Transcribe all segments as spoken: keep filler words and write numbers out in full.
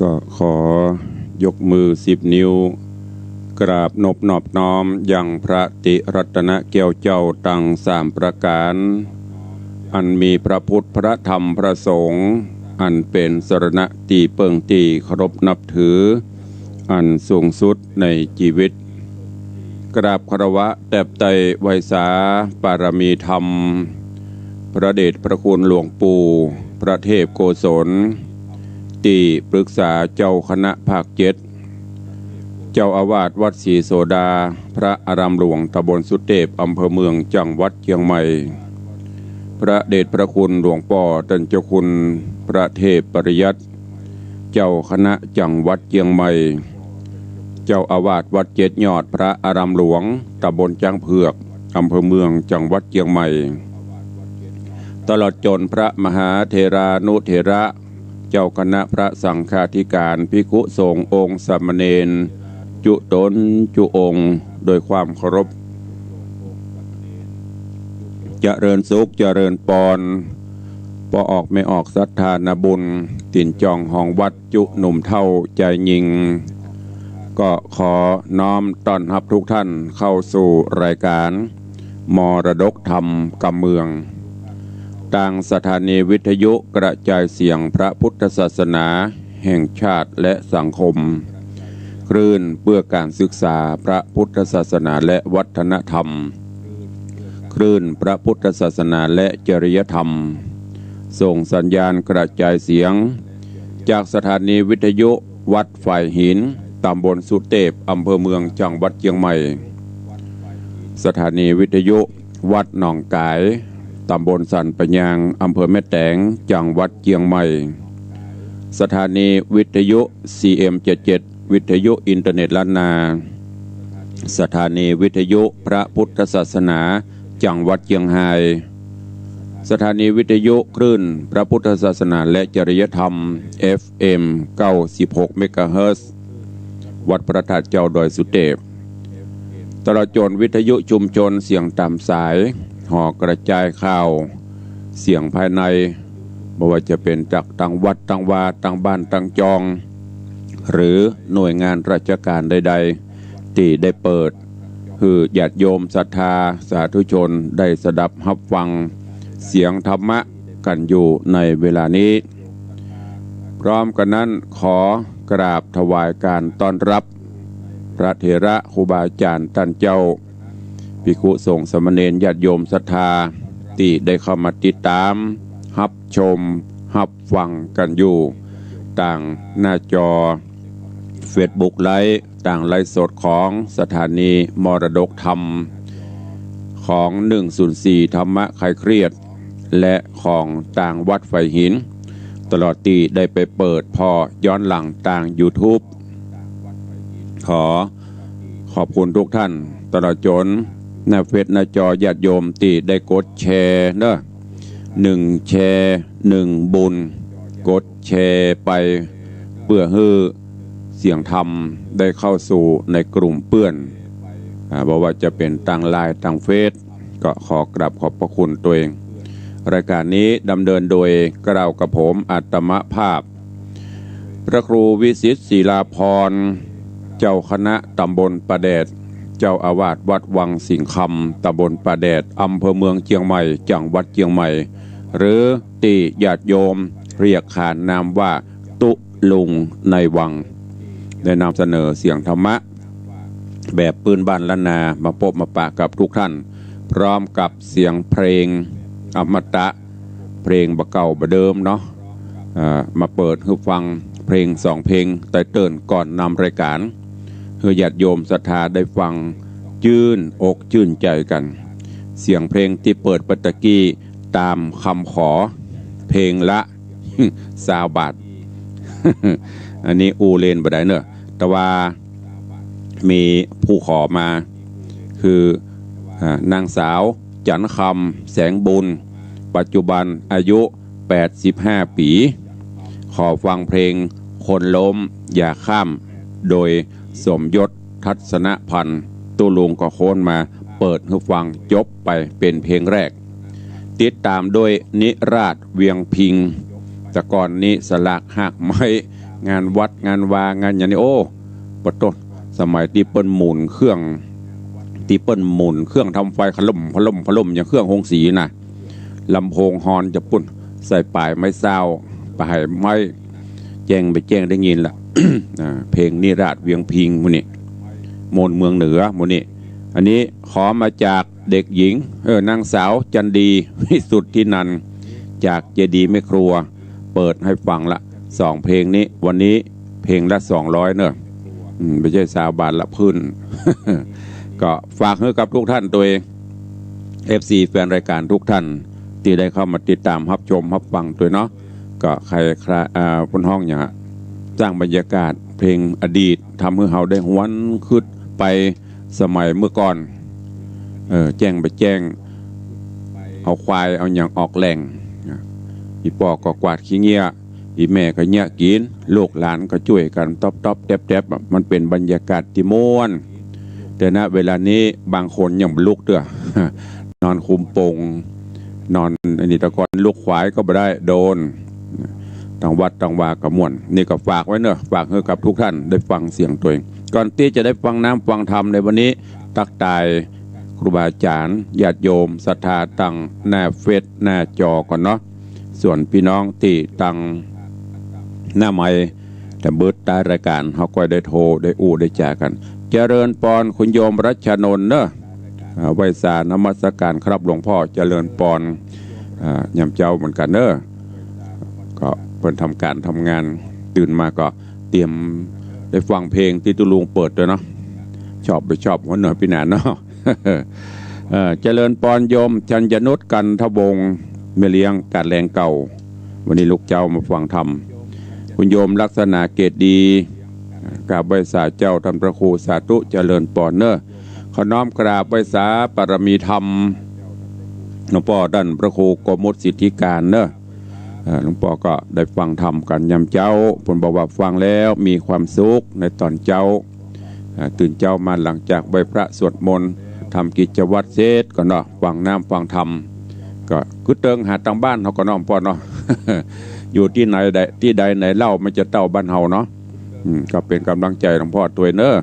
ก็ขอยกมือสิบนิ้ว กราบนบนอบน้อมยังพระติรัตนแก้วเจ้าตังสามประก๋าน อันมีพระพุทธ พระธรรม พระสงฆ์ อันเป๋นสรณะตี้เปิ้งตี้เคารพนับถือ อันสูงสุดในจีวิต กราบคารวะแตบไตร่ไหว้สาปารมีธรรม พระเดชพระคุณหลวงปู่พระเทพโกศล ตี้ปรึกษาเจ้าคณะภาคเจ็ด เจ้าอาวาสวัดศรีโสดา พระอารามหลวงตำบลสุเตพ อำเภอเมือง จังหวัดเจียงใหม่ พระเดชพระคุณหลวงป้อต้านเจ้าคุณพระเทพปริยัติ เจ้าคณะจังหวัดเจียงใหม่ เจ้าอาวาสวัดเจ็ดยอด พระอารามหลวงตำบลจ๊างเผือก อำเภอเมือง จังหวัดเจียงใหม่ ตลอดจ๋นพระมหาเถรานุเถระ เจ้าคณะพระสังฆาธิการ ภิกขุสงฆ์ องค์สามเณร จุ๊ต๋นจุ๊องค์ โดยความเคารพ เจริญสุข เจริญปอน ป้อออกแม่ออกศรัทธานาบุญ ตี๋นจ่องหองวัด จุ๊หนุ่มเฒ่าจายญิง ก็ขอน้อมต้อนฮับทุกท่านเข้าสู่รายการ มรดกธรรมกำเมือง ตางสถานีวิทยุกระจายเสียงพระพุทธศาสนาแห่งชาติและสังคม คลื่นเพื่อการศึกษาพระพุทธศาสนาและวัฒนธรรม คลื่นพระพุทธศาสนาและจริยธรรม ส่งสัญญาณกระจายเสียง จากสถานีวิทยุวัดฝายหิน ตำบลสุเตพ อำเภอเมือง จังหวัดเจียงใหม่ สถานีวิทยุวัดหนองก๋าย ตำบลสันป่ายาง อำเภอแม่แตง จังหวัดเจียงใหม่ สถานีวิทยุ ซีเอ็มเจ็ดเจ็ด วิทยุอินเทอร์เน็ตล้านนา สถานีวิทยุพระพุทธศาสนา จังหวัดเจียงฮาย สถานีวิทยุคลื่นพระพุทธศาสนาและจริยธรรม เอฟเอ็ม เก้าสิบหก เมกะเฮิรตซ์ วัดพระธาตุเจ้าดอยสุเตพ ตลอดจ๋นวิทยุชุมชนเสียงต๋ามสาย หอกระจายข่าว เสียงภายใน บ่ว่าจะเป๋นจากตางวัดตางวา ตางบ้านตางจอง หรือหน่วยงานราชการใดๆ ตี้ได้เปิด หื้อญาติโยมศรัทธาสาธุชนได้สดับฮับฟังเสียงธรรมะกั๋นอยู่ในเวลานี้ พร้อมกั๋นนั้นขอกราบถวายการต้อนฮับ พระเถระครูบาอาจ๋ารย์ต้านเจ้า ภิกขุสงฆ์สามเณรญาติโยมศรัทธา ตี้ได้เข้ามาติดต๋าม ฮับชม ฮับฟังกั๋นอยู่ ตางหน้าจอเฟซบุ๊กไลฟ์ ตางไลฟ์สดของสถานีมรดกธรรม ของหนึ่งศูนย์สี่ธรรมะคลายเครียด และของตางวัดฝายหิน ตลอดตี้ได้ไปเปิดผ่อย้อนหลังตางยูทูบ ขอขอบคุณทุกท่าน ตลอดจ๋นหน้าเฟซหน้าจอญาติโยมตี้ได้กดแชร์เนาะ หนึ่งแชร์ หนึ่งบุญ กดแชร์ไป เปื้อหื้อเสียงธรรมได้เข้าสู่ในกลุ่มเปื้อน อ่า บ่ว่าจะเป๋นตางไลน์ตางเฟซ ก็ขอกราบขอบพระคุณตวย รายการนี้ดำเนินโดยเกล้ากระผมอาตมาภาพ พระครูวิสิทธิ์ศิลาภรณ์ เจ้าคณะตำบลป่าแดด เจ้าอาวาสวัดวังสิงห์คำ ตำบลป่าแดด อำเภอเมืองเจียงใหม่ จังหวัดเจียงใหม่ หรือตี้ญาติโยมเรียกขานนามว่าตุ๊ลุงในวัง ได้นำเสนอเสียงธรรมะแบบปื้นบ้านล้านนา มาปบมาปะกับทุกท่าน พร้อมกับเสียงเพลงอมตะ เพลงบ่าเก่าบ่าเดิมเนาะ เอ่อ มาเปิดหื้อฟังเพลงสองเพลง ไตเติ้ลก่อนนำรายการ หื้อญาติโยมศรัทธาได้ฟังจื้นอกจื้นใจ๋กั๋น เสียงเพลงตี้เปิดไปตะกี้ ต๋ามกำขอ เพลงละ ซาวบาท อันนี้อู้เล่นบ่ได้เนาะ แต่ว่ามีผู้ขอมา คือ อ่า นางสาว จันทร์คำ แสงบุญ ปัจจุบันอายุแปดสิบห้าปี๋ ขอฟังเพลงคนล้มอย่าข้าม โดยสมยศ ทัศนพันธ์ ตุ๊ลุงก็ค้นมาเปิดหื้อฟังจบไปเป๋นเพลงแรก ติดต๋ามด้วยนิราศเวียงพิง แต่ก่อนนี้สลักหากไม้ งานวัดงานวางานอย่างนี้ โอ้ ปะโต้ สมัยตี้เปิ้นหมุนเครื่อง ตี้เปิ้นหมุนเครื่องทำไฟ ขะล่ม ขะล่ม ขะล่ม อย่างเครื่องโฮงสีน่ะ ลำโพงฮอนจะปุ้น ใส่ป๋ายไม้ซาว ป๋ายไม้ แจ้งไปแจ้งได้ยินละ อ่า เพลงนิราศเวียงพิงค์หมู่นี้ มนต์เมืองเหนือหมู่นี้ อันนี้ขอมาจากเด็กหญิง เออ นางสาวจันดี วิสุทธินันท์ จากเจดีย์แม่ครัว เปิดให้ฟังละ สองเพลงนี้ วันนี้เพลงละสองร้อยเนอะ อืม บ่ใจ้ซาวบาทละพื้น ก็ฝากหื้อกับทุกท่านตวย เอฟซี แฟนรายการทุกท่าน ตี้ได้เข้ามาติดตามฮับชมฮับฟังตวยเนาะ ก็ใครครา อ่า เปิ้นฮ้องหยังอะ สร้างบรรยากาศเพลงอดีต ทำหื้อเฮาได้หวนกึ๊ดไปสมัยเมื่อก่อน เออ แจ้งไปแจ้ง เอาควายเอาหยังออกแล่ง อีป้อก็กวาดขี้เงี้ย อีแม่ก็เยียะกิ๋น ลูกหลานก็จ้วยกั๋นต๊อบๆ แต๊บๆ อะ มันเป๋นบรรยากาศตี้ม่วน แต่ ณ เวลานี้บางคนยังบ่ลุกเตื้อ นอนคุมโปง นอนอันนี้ แต่ก่อนลูกควายก็บ่ได้ โดน ตางวัดตางวาก็ม่วน นี่ก็ฝากไว้เนอะ ฝากหื้อกับทุกท่านได้ฟังเสียงตวยเอง ก่อนตี้จะได้ฟังน้ำฟังธรรมในวันนี้ ตั๊กตายครูบาอาจ๋ารย์ ญาติโยมศรัทธาตางหน้าเฟซหน้าจอก่อนเนาะ ส่วนปี้น้องตี้ตางหน้าไมค์ แต่เบิดต๊ายรายการ เฮาก็ได้โทรได้อู้ได้จ๋ากั๋น เจริญปอนคุณโยมรัชนนท์เนอะ อ่า ไหว้สานมัสก๋านครับหลวงป้อ เจริญปอน อ่า ยามเจ๊าเหมือนกั๋นเนอะ ก็เปิ้นทำก๋านทำงาน ตื่นมาก็เตรียมได้ฟังเพลงตี้ตุ๊ลุงเปิดตวยเนาะ ชอบบ่ชอบหัวเหน่อปี้หนานเนาะ เออ เจริญปอนโยมชัญญนุช กันทวงศ์ แม่เลี้ยงกาดแลงเก่า วันนี้ลุกเจ๊ามาฟังธรรม คุณโยมลักษณะเกตดี กราบไหว้สาเจ้าต้านพระครู สาธุ เจริญปอนเนอะ ขอน้อมกราบไหว้สาปารมีธรรม หลวงป้อต้านพระครูโกมุตสิทธิการเนอะ เอ่อ หลวงป้อก็ได้ฟังธรรมกั๋นยามเจ๊า เปิ้นบอกว่าฟังแล้วมีความสุขในต๋อนเจ๊า อ่า ตื่นเจ๊ามาหลังจากไหว้พระสวดมนต์ ทำกิจวัตรเสร็จก็เนาะ ฟังน้ำฟังธรรม ก็คือเติงหาตางบ้านเฮาก็เนาะป้อเนาะ อยู่ตี้ไหนใด ตี้ใดไหนเล่ามันจะเต้าบ้านเฮาเนาะ อืม ก็เป๋นก๋ำลังใจ๋หลวงป้อตวยเนอะ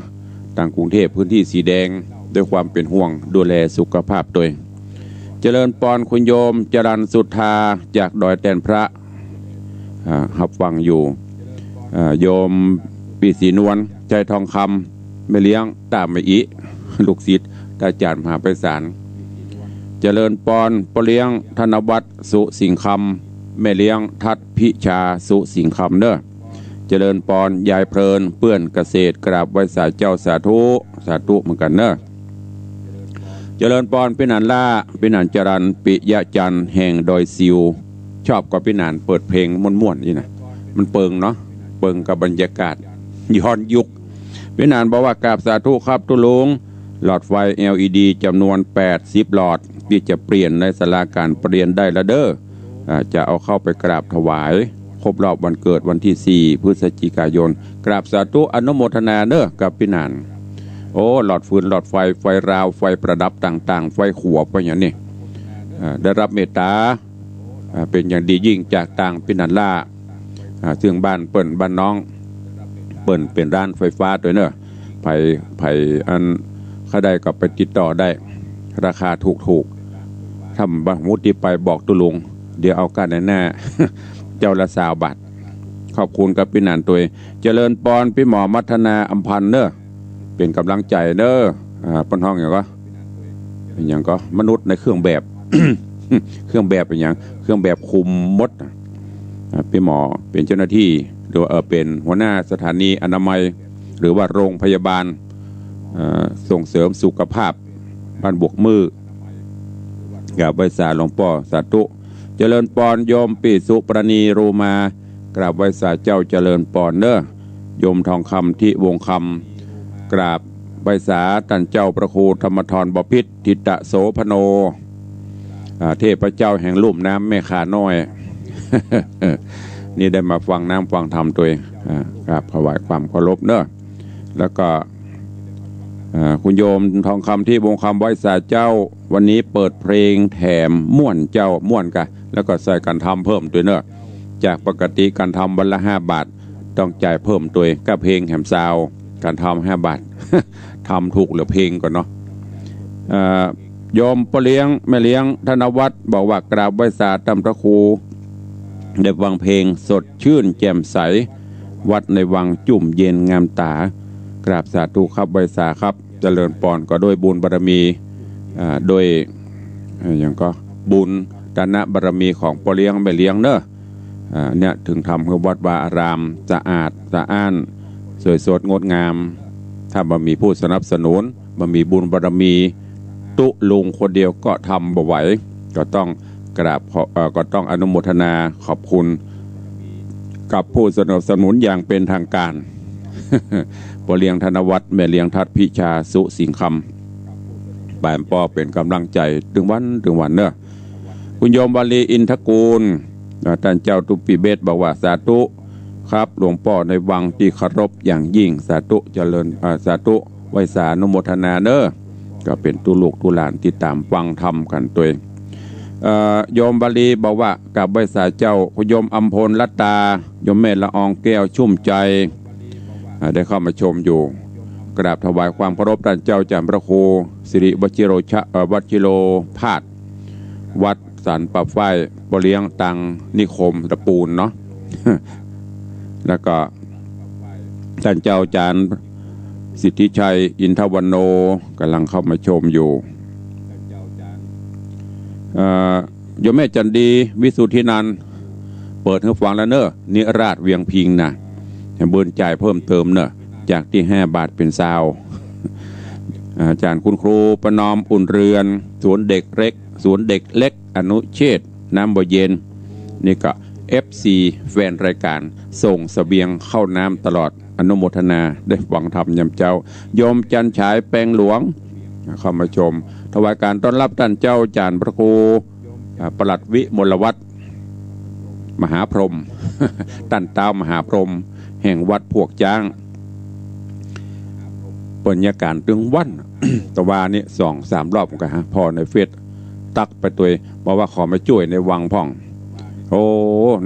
ตางกรุงเทพฯ พื้นตี้สีแดง ด้วยความเป๋นห่วงดูแลสุขภาพตวยเอง เจริญปอนคุณโยมจรัญสุธาจากดอยแตนพระ อ่า ฮับฟังอยู่ อ่า โยมปี้ศรีนวล ชัยทองคำ แม่เลี้ยงต้าแม่อิ ลูกศิษย์ต้านอาจ๋ารย์มหาไพศาล เจริญปอนป้อเลี้ยงธนวัฒน์ สุสิงห์คำ แม่เลี้ยงทัศน์พิชา สุสิงห์คำเนอะ เจริญปอนยายเพลิน เปื้อนเกษตร กราบไหว้สาเจ้า สาธุ สาธุเหมือนกั๋นเนอะ เจริญปอนปี้หนานล่า ปี้หนานจรัญ ปิยะจันทร์แห่งดอยสิว ชอบก็ปี้หนานเปิดเพลงม่วนๆ นี่นะ มันเปิงเนาะ เปิงกับบรรยากาศ ย้อนยุค ปี้หนานบอกว่ากราบสาธุครับตุ๊ลุง หลอดไฟ แอลอีดี จ๋ำนวนแปดสิบหลอด ตี้จะเปลี่ยนในศาลาก๋านประเรียนได้ละเด้อ อ่า จะเอาเข้าไปกราบถวาย ครบรอบวันเกิดวันตี้สี่ พฤศจิกายน กราบสาธุอนุโมทนาเนอะกับปี้หนาน โอ้ หลอดฟืนหลอดไฟ ไฟราว ไฟประดับต่างๆ ไฟขัว ไฟหยังนี่ อ่า ได้รับเมตต๋า อ่า เป๋นอย่างดียิ่งจากตางปี้หนานล่า อ่า ซึ่งบ้านเปิ้น บ้านน้องเปิ้นเป๋นร้านไฟฟ้าตวยเนอะ ใผ ใผอันใค่ได้ก็ไปติดต่อได้ ราคาถูกๆ ถ้าบ่ฮู้ตี้ไปบอกตุ๊ลุง เดี๋ยวเอาก้าในหน้า เจ้าละซาวบาท ขอบคุณกับปี้หนานตวย เจริญปอนปี้หมอมัทนาอำพันธ์เนอะ เป๋นก๋ำลังใจ๋เนอะ อ่า เปิ้นฮ้องหยังก็ หยังก็ มนุษย์ในเครื่องแบบ เครื่องแบบหยัง เครื่องแบบคลุมหมด อ่า ปี้หมอเป๋นเจ้าหน้าตี้ หรือว่า เอ่อ เป๋นหัวหน้าสถานีอนามัย หรือว่าโรงพยาบาล เอ่อ ส่งเสริมสุขภาพบ้านบวกมือ กราบไหว้สาหลวงป้อ สาธุ เจริญปอนโยมปี้สุปราณี รูมา กราบไหว้สาเจ้า เจริญปอนเนอะ โยมทองคำ ทิวงศ์คำ กราบไหว้สาต้านเจ้าพระครูธรรมธร บ่อพิตร ธิตโสภโณ อ่า เทพเจ้าแห่งลุ่มน้ำแม่ข่าน้อย นี่ได้มาฟังน้ำฟังธรรมตวยเอง อ่า กราบถวายความเคารพเนอะ แล้วก็ อ่า คุณโยมทองคำ ทิวงศ์คำ ไหว้สาเจ้า วันนี้เปิดเพลงแถม ม่วนเจ้า ม่วนกะ แล้วก็ใส่ก๋านทำเพิ่มตวยเนอะ จากปกติก๋านทำวันละห้าบาท ต้องจ่ายเพิ่มตวย ก้าเพลงแหมซาว ก๋านทำห้าบาท ทำถูกเหลือเพลงก่อนเนาะ เอ่อ โยมป้อเลี้ยงแม่เลี้ยงธนวัฒน์บอกว่า กราบไหว้สาต้านพระครู ได้ฟังเพลงสดชื่นแจ่มใส วัดในวังจุ่มเย็นงามต๋า กราบสาธุครับ ไหว้สาครับ เจริญปอน ก็ด้วยบุญบารมี อ่า ด้วย เอ่อ อย่างก็บุญตานบารมีของป้อเลี้ยงแม่เลี้ยงเนอะ อ่า เนี่ย เถิงทำหื้อวัดวาอารามสะอาดสะอ้าน สวยสดงดงาม ถ้าบ่มีผู้สนับสนุน บ่มีบุญบารมี ตุ๊ลุงคนเดียวก็ทำบ่ไหว ก็ต้องกราบขอ เอ่อ ก็ต้องอนุโมทนาขอบคุณ กับผู้สนับสนุนอย่างเป็นทางการ ป้อเลี้ยงธนวัฒน์ แม่เลี้ยงทัดพิชา สุสิงห์คำ ปานป้อเป๋นก๋ำลังใจ๋ตึงวันตึงวันเนอะ คุณโยมวาลีอินทกูล อ่า ต้านเจ้าตุ๊ปีเบสบอกว่า สาธุครับ หลวงป้อในวังตี้เคารพอย่างยิ่ง สาธุเจริญ อ่า สาธุ ไหว้สาอนุโมทนาเนอะ ก็เป๋นตุ๊ลูกตุ๊หลานติดต๋ามฟังธรรมกั๋นตวย เอ่อ โยมวาลีบอกว่า กราบไหว้สาเจ้า คุณโยมอำพลรัตตา โยมแม่ละอองแก้วชุ่มใจ๋ อ่า ได้เข้ามาชมอยู่ กราบถวายความเคารพต้านเจ้าจ๋ารย์พระครูสิริวชิโรชะ เอ่อ วชิโรภาส วัดสันป่าฝ้าย ป้อเลี้ยงตางนิคมตะปูนเนาะ แล้วก็ต้านเจ้าจ๋ารย์สิทธิชัยอินทวันโน ก๋ำลังเข้ามาชมอยู่ เอ่อ โยมแม่จันดี วิสุทธินันท์ เปิดหื้อฟังแล้วเนอะ นิราศเวียงพิงค์นะ หื้อเปิ้นจ่ายเพิ่มเติมเนอะ จากตี้ห้าบาทเป๋นซาว อาจ๋ารย์คุณครูประนอมอุ่นเรือน ศูนย์เด็กเล็ก ศูนย์เด็กเล็กอนุเชษฐ์น้ำบ่อเย็น นี่ก็ เอฟซี แฟนรายการ ส่งเสบียงข้าวน้ำตลอด อนุโมทนา ได้ฟังธรรมยามเจ๊า โยมจันฉายแปงหลวง เข้ามาชม ถวายการต้อนรับต้านเจ้าจ๋ารย์พระครู อ่า ปลัดวิมลวัฒน์ มหาพรหม ต้านต๊าวมหาพรหม แห่งวัดพวกจ๊าง เปิ้นเยียะก๋านตึงวัน ตะวานี้สองสามรอบก็หา ผ่อในเฟซ ตั๊กไปตวย บอกว่าขอมาจ้วยในวังพ่อง โอ้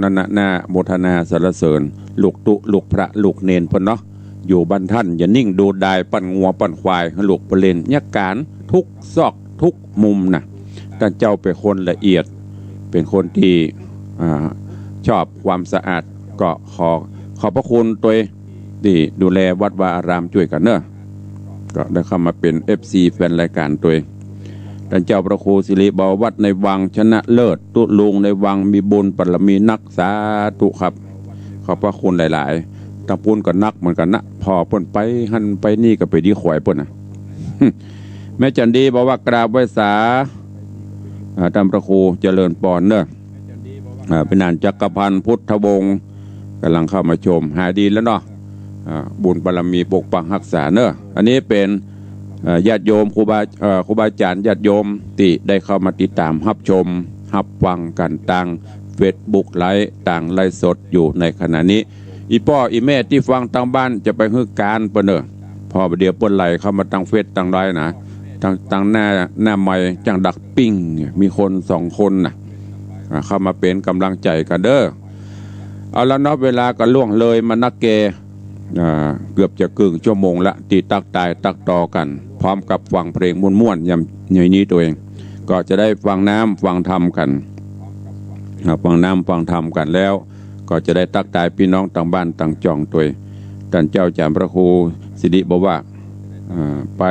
นั่นนะ น่าโมทนาสรรเสริญ ลูกตุ๊ ลูกพระ ลูกเณรเปิ้นเนาะ อยู่บ้านต้าน อย่านิ่งดูดาย ปั้นงัวปั้นควาย หื้อลูกเปิ้นเล่น เยียะก๋านทุกซอกทุกมุมนะ ต้านเจ้าเป๋นคนละเอียด เป๋นคนตี้ อ่า ชอบความสะอาด ก็ขอขอบพระคุณตวย ตี้ดูแลวัดวาอารามจ้วยกั๋นเนอะ ก็ได้เข้ามาเป๋น เอฟซี แฟนรายการตวย ต้านเจ้าพระครูสิริบอกว่า วัดในวังชนะเลิศ ตุ๊ลุงในวังมีบุญบารมีนัก สาธุครับ ขอบพระคุณหลายๆ ตางปู๊นก็นักเหมือนกั๋นนะ ผ่อเปิ้นไปหั้นไปนี่ก็ไปดีขวายเปิ้นนะ แม่จันดีบอกว่า กราบไหว้สา อ่า ต้านพระครูเจริญปอนเนอะ อ่า เป๋นต้านจักรพันธ์พุทธวงศ์ ก๋ำลังเข้ามาชม หายดีแล้วเนาะ อ่า บุญบารมีปกปักฮักษาเนอะ อันนี้เป๋น เอ่อ ญาติโยม ครูบา เอ่อ ครูบาอาจ๋ารย์ ญาติโยมตี้ได้เข้ามาติดต๋ามฮับชม ฮับฟังกั๋นตางเฟซบุ๊กไลฟ์ ตางไลฟ์สดอยู่ในขณะนี้ อีป้ออีแม่ตี้ฟังตางบ้านจะไปหื้อก๋านเปิ้นเนอะ เพราะเดี๋ยวเปิ้นไหลเข้ามาตางเฟซตางไลน์นะ ตาง ตางหน้า หน้าไมค์จ้างดักปิ้ง มีคนสองคนน่ะ อ่า เข้ามาเป๋นก๋ำลังใจ๋กั๋นเด้อ เอาละเนาะ เวลาก็ล่วงเลยมานักแก่ อ่า เกือบจะเกิ่งชั่วโมงละ ตี้ตั๊กตายตั๊กตอกั๋น พร้อมกับฟังเพลงม่วนๆ ยามนี้ตวย ก็จะได้ฟังน้ำฟังธรรมกั๋น อ่า ฟังน้ำฟังธรรมกั๋นแล้ว ก็จะได้ตั๊กตายปี้น้องตางบ้านตางจ่องตวย ต้านเจ้าจ๋ารย์พระครูสิริบอกว่า อ่า ไป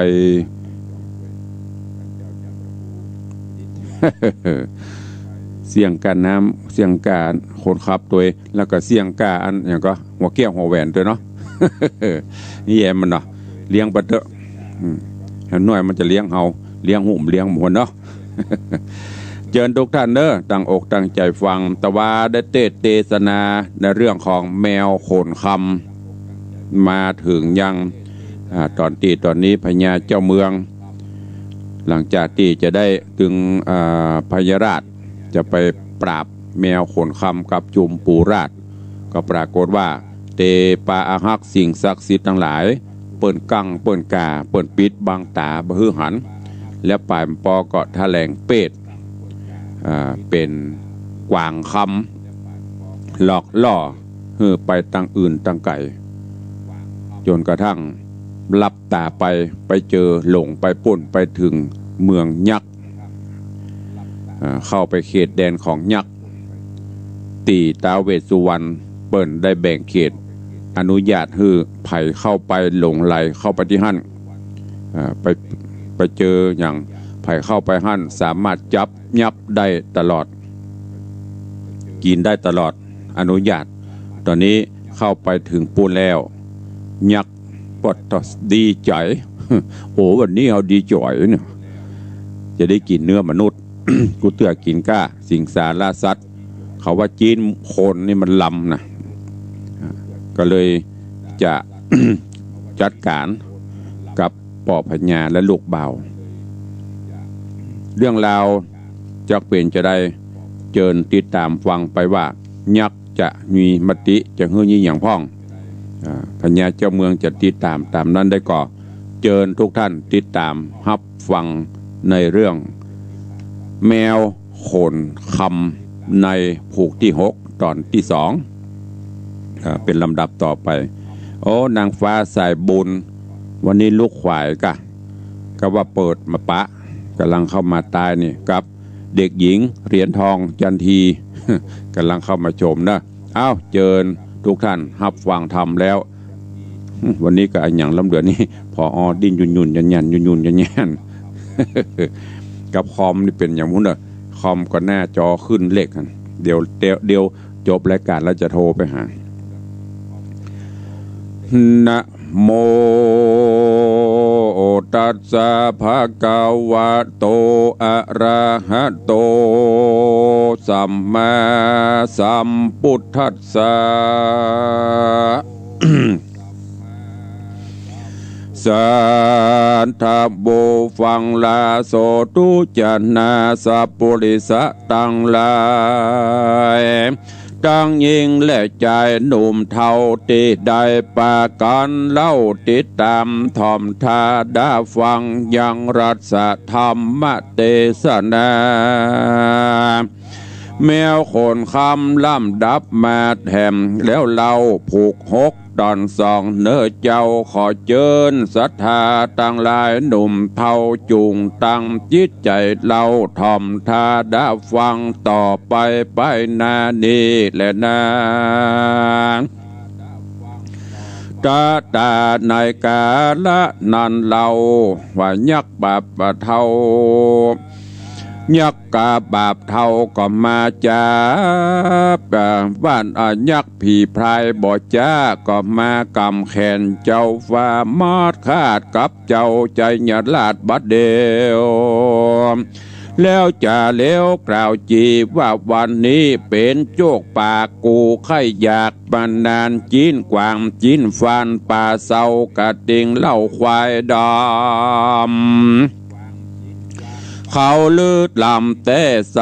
เสี้ยงก้าน้ำ เสี้ยงก้าคนขับตวย แล้วก็เสี้ยงก้าอันหยังก็หัวแก้วหัวแหวนตวยเนาะ นี่แหมมันเนาะ เลี้ยงไปเต๊อะ อืม อย่างน้อยมันจะเลี้ยงเฮา เลี้ยงหมู่เลี้ยงหมวลเนาะ เจิญทุกท่านเนอะ ตั้งอกตั้งใจ๋ฟัง ตะวาได้เตสน์เตสนาในเรื่องของแมวขนคำ มาเถิงยัง อ่า ต๋อนตี้ต๋อนนี้พญาเจ้าเมือง หลังจากตี้จะได้ตึง อ่า พญาราษฎร์ จะไปปราบแมวขนคำกับจุมปูราษฎร์ ก็ปรากฏว่า เตปาอาฮักสิ่งศักดิ์สิทธิ์ตังหลาย เปิ้นกั้ง เปิ้นก่า เปิ้นปิดบังต๋าบ่หื้อหัน แล้วปานปอก็แถลงเปต อ่า เป๋นกวางคำ หลอกล่อ หื้อไปตังอื่นตังไก๋ จ๋นกระทั่งลับต๋าไป ไปเจอหลงไปปู้น ไปเถิงเมืองยักษ์ อ่า เข้าไปเขตแดนของยักษ์ ตี้ท้าวเวสสุวรรณเปิ้นได้แบ่งเขต อนุญาตหื้อใผเข้าไปหลงใหลเข้าไปตี้หั้น อ่า ไป ไปเจอหยัง ใผเข้าไปหั้นสามารถจับยับได้ตลอด กิ๋นได้ตลอด อนุญาต ต๋อนนี้เข้าไปเถิงปู้นแล้ว ยักษ์ปอดดีใจ๋ โอ้ วันนี้เฮาดีใจ๋เนี่ย จะได้กิ๋นเนื้อมนุษย์ กู้เตื้อกิ๋นก้าสิงสารสัตว์ เขาว่าจี๊นคนนี่มันลำนะ ก็เลยจะ จัดก๋านกับป้อพญาและลูกบ่าว เรื่องราวจักเป๋นจาใด เจิญติดต๋ามฟังไปว่า ยักษ์จะมีมติจะหื้อยี่หยังพ่อง อ่า พญาเจ้าเมืองจะติดต๋ามต๋ามนั้นได้ก่อ เจิญทุกท่านติดต๋ามฮับฟังในเรื่อง แมวขนคำในผูกตี้หก ต๋อนตี้สอง อ่า เป๋นลำดับต่อไป โอ้ นางฟ้าสายบุญ วันนี้ลูกขวายกะ ก็ว่าเปิดมาปะ ก่ำลังเข้ามาตายนี่ กับเด็กหญิงเหรียญทองจันที ก่ำลังเข้ามาชมนะ เอ้า เจิญทุกท่านฮับฟังธรรมแล้ว วันนี้ก็อะหยังลำเหลือนี่ ผอ.ดิ้นยุ่นๆ ยันๆ ยุ่นๆ ยันๆ กับคอมนี่เป๋นอย่างนั้นเน่อ คอมก็หน้าจอขึ้นเลขหั่น เดี๋ยว เดี๋ยว เดี๋ยวจบรายก๋านแล้วจะโทรไปหา นะโมตัสสะ ภะคะวะโต อะระหะโต สัมมาสัมพุทธัสสะ สาธุ ฟังลาโสตุจนา สัพปุริสะตังหลาย ตังญิงและจายหนุ่มเฒ่าตี้ได้ปากั๋นเล่าติดต๋ามถ่อมถ้าดาฟังยังรัสธรรมเตสนา แมวขนคำลำดับมาแถมแล้วเล่าผูกหก ต๋อนสองเน่อเจ้า ขอเจิญศรัทธาตังหลายหนุ่มเฒ่าจุ่งตั้งจิตใจ๋เล่าถ่อมถ้าดาฟังต่อไปไปหน้านี้แลนา ตะตาในกาละนั้นเล่า ว่ายักษ์บาปเฒ่า ยักษ์กาบาปเฒ่าก็มาจับ อ่า บ้าน อ่า ยักษ์ผีพรายบ่จ๊าก็มากำแขนเจ้าฟ้ามอดขาดกับเจ้าชัยราชบัดเดียว แล้วจะเลวกล่าวจีว่าวันนี้เป๋นโจกปากกูใค่อยากมานาน จิ๊นกวางจิ๊นฟาน ปลาเซากระติ่งเหล้าควายดำ เขาลือลำแต๊ใส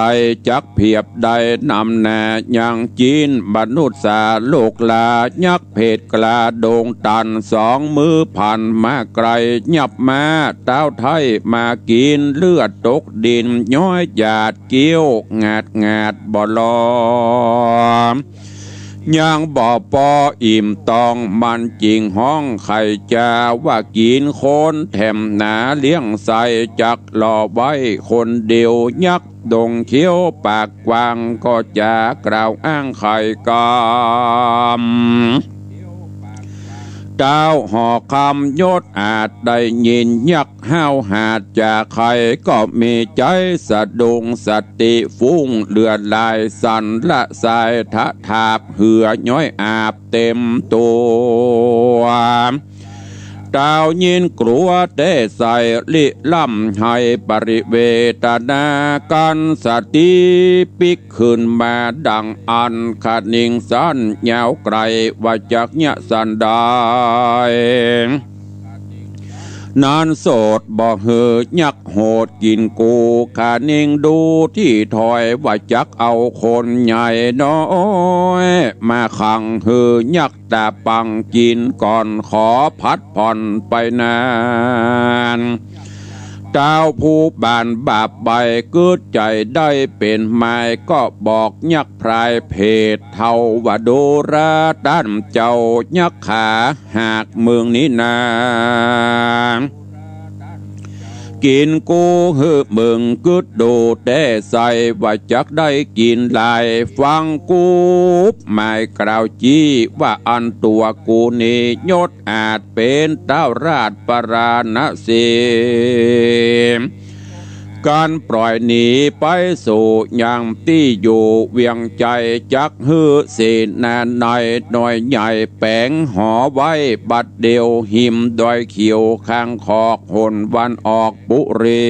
จักเผียบได้นำหน้ายังจิ๊น มนุษย์สาลูกหลา ยักษ์เผดกล้าโด่งตัน สองมือพันมาไกล ยับมาเต๊าไท้มากิ๋น เลือดตกดิน ย้อยหยาด เกี้ยวหงาดหงาดบ่ลอ ยังบ่ปออิ่มตอง มันจึงฮ้องไขจาว่า กิ๋นคนแถมหนา เลี้ยงใส่จักหล่อไว้คนเดียว ยักษ์ดงเขี้ยวปากกว้าง ก็จะกล่าวอ้างไขกำ เต๊าหอคำยศอาจได้ยินยักษ์ห้าวหาดจาใค ก็มีใจ๋สะดุ้ง สติฟุ้งเหลือหลาย สั่นละสายทะถาก เหื่อย้อยอาบเต็มตั๋ว เต๊ายินกลัวแต๊ใส ลิล่ำไห้ปริเวทนา กั๋นสติปิ๊ก ขึ้นมาดังอั้น คะนิงสั้นยาวไกล ว่าจักเยียะสันใด นั้นโสดบ่หื้อยักษ์โหดกิ๋นกู คะนิงดูตี้ถ้อย ว่าจักเอาคนใหญ่น้อย มาขังหื้อยักษ์ตาปังกิ๋นก่อน ขอผัดผ่อนไปนาน น เต้าผู้บานบาปไป กึ๊ดใจ๋ได้เป๋นมาย ก็บอกยักษ์พรายเผด เทวโดราต้านเจ้ายักขา หากมึงนี้นา กิ๋นกูหื้อมึง กึ๊ดดูแต๊ใส่ ว่าจักได้กิ๋นหลาย ฟังกูหมายกล่าวจี้ ว่าอันตั๋วกูนี้ ยศอาจเป๋นเต้าราชปาราณสี กันปล่อยหนีไปสู่ยังตี้อยู่เวียงใจ๋ จักหื้อเสนาในหน่วยใหญ่แป๋งหอไว้บัดเดี่ยว หิมดอยเขียวข้างขอกหนวันออกปุรี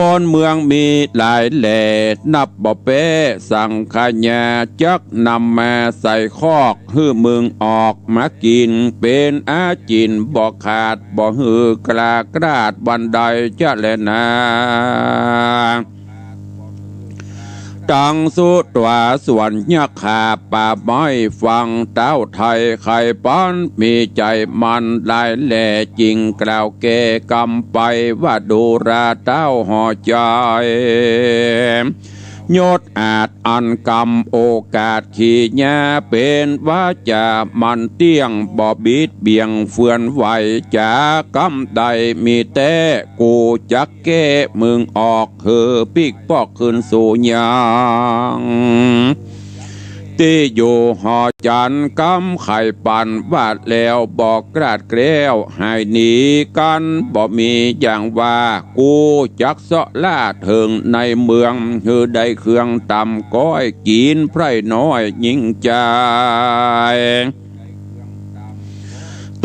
คนเมืองมีหลายแหล่ นับบ่แป๊สังขยา จักนำมาใส่คอก หื้อมึงออกมากิ๋น เป๋นอาจิณบ่ขาด บ่หื้อคลากราดวันใดจะแลนา ตังสุตวาส่วนยักขาป่าไม้ ฟังเต้าไทยไขปัน มีใจ๋มันหลายแหล่ จึงกล่าวแก้กำไป ว่าดูราเต้าหอใจ๋ ยศอาจอันกำโอกาสขีญา เป๋นวาจ๋ามันเตี้ยง บ่บิดเบี่ยงเฟือนไหว จ๋ากำใดมีแต๊ กูจักแก้มึงออก หื้อปิ๊กปอกคืนสู่ยัง ตี้อยู่หอจันทน์ กำไขปันว่าแล้วบ่กล้าดแกล้ว หายหนีกันบ่มีอย่างว่า กูจักเซาะล่าเถิงในเมือง หื้อได้เครื่องต๋ำก้อย กิ๋นไพร่น้อยยิ่งใจ๋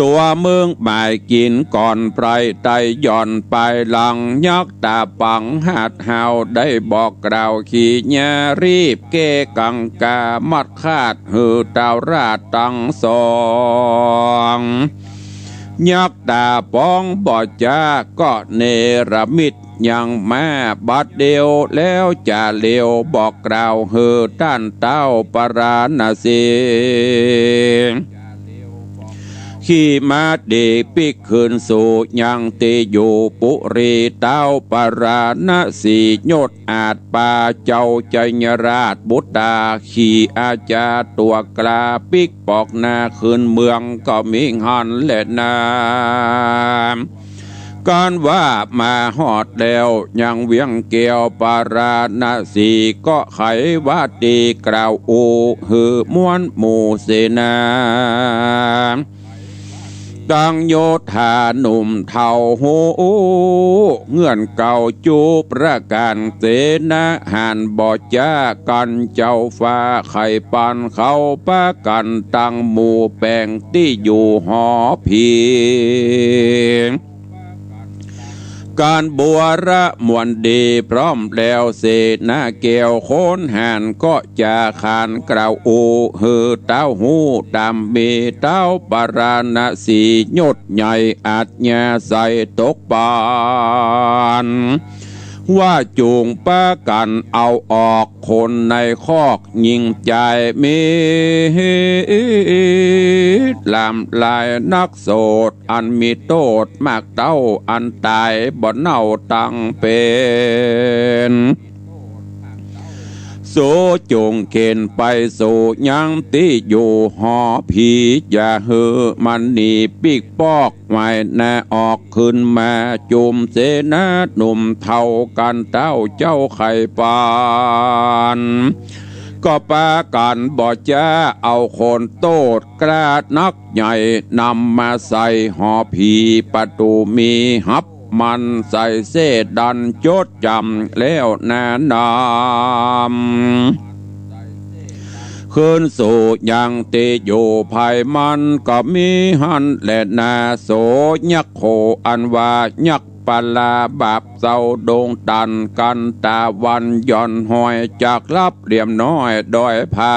ตั๋วมึงหมายกิ๋นก่อนไพร่ ไต่หย่อนปายหลัง ยักษ์ต๋าปังหาดหาว ได้บอกกล่าวขีญา รีบแก้กังกามัดคาด หื้อเต้าราชตังสอง ยักษ์ต๋าป๋องบ่จ๊า ก็เนรมิตยังมาบัดเดี่ยว แล้วจ๋าเร็วบอกกล่าว หื้อต้านเต้าปาราณสี ขี่ม้าดีปิ๊กคืนสู่ยังตี้อยู่ปุรี เต้าปาราณสี ยศอาจปาเจ้าชัยราชบุตรา ขี่อาจาตั๋วกล้าปิ๊กปอกหน้าคืนเมือง ก็มีหั้นแลนา กันว่ามาฮอดแล้วยังเวียงแก้วปาราณสี ก็ไขวาตีกล่าวอู้ หื้อมวลหมู่เสนา ตังโยธาหนุ่มเฒ่าฮู้ เงื่อนเก่าจุประก๋าน เสนาหารบ่จ๊ากั๋น เจ้าฟ้าไขปัน เขาปากั๋นตังหมู่แป๋งตี้อยู่หอผี ก๋านบัวระมวลดี พร้อมแล้วเสนาแก้วคนหาญ ก็จ๋าขานกล่าวอู้ หื้อเต้าฮู้ต๋ามมี เต้าปาราณสี ยศใหญ่อัจฉริยะตกปั๋น ว่าจุ่งปากั๋นเอาออก คนในคอกยิ่งใจ๋มี ลามลายนักโสด อันมีโต้ษมากเต้า อันต๋ายบ่เน่าตังเป๋น สูจุ่งเข็นไปสู่ยังตี้อยู่หอผี อย่าหื้อมันหนีปิ๊กปอก ไหวหน้าออกคืนมา จุ่มเสนาหนุ่มเฒ่าก๋านเต้าเจ้าไขปัน ก็ปากั๋นบ่จ๊าเอาคนโต้ษกล้านักใหญ่ นำมาใส่หอผี ประตู๋มีฮับมันใส่เส้ดันจดจ๋ำแล้วนานาม คืนสู่ยังตี้อยู่ภัยมัน ก็มีหั้นแลนา โสยักโข อันว่ายักษ์ปาลาบาปเศร้าดงตัน กั๋นต๋าวันหย่อนห้อย จากลับเหลี่ยมน้อยดอยผา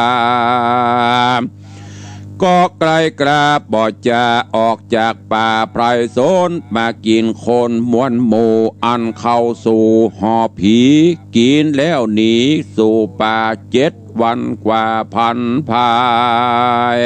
ก็ใกล้กล้าบ่จ๊าออกจากป่าไพรสน มากิ๋นคนมวลหมู่ อันเข้าสู่หอผี กิ๋นแล้วหนีสู่ป่าเจ็ดวันกว่าผันผาย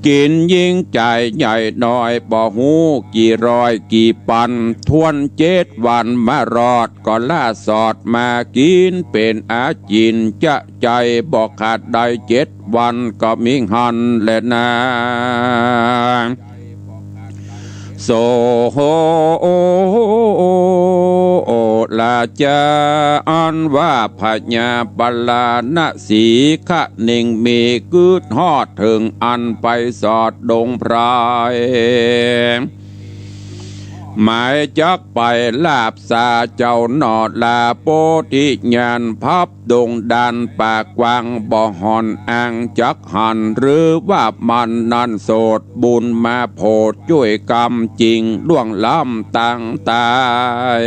กิ๋นยิ่งจ่ายใหญ่น้อย บ่ฮู้กี่ร้อยกี่ปัน ถ้วนเจ็ดวันมารอด ก็ล่าสอดมากิ๋นเป๋นอาจิ๋น จะใจ๋บ่ขาดได้เจ็ดวัน ก็มิหั้นแลนา โสราจา อันว่าพญาปาราณสี คะนึ่งมีกึ๊ดฮอดเถิงอันไปสอดดงไพร หมายจักไปลาบสาเจ้าหนอลา โพธิญาณพับดงดานปากกว้าง บ่ห่อนอ้างจักหัน หรือว่ามันนั้นโสดบุญมาโผดจ้วยกรรมจริงล่วงล้ำตังตาย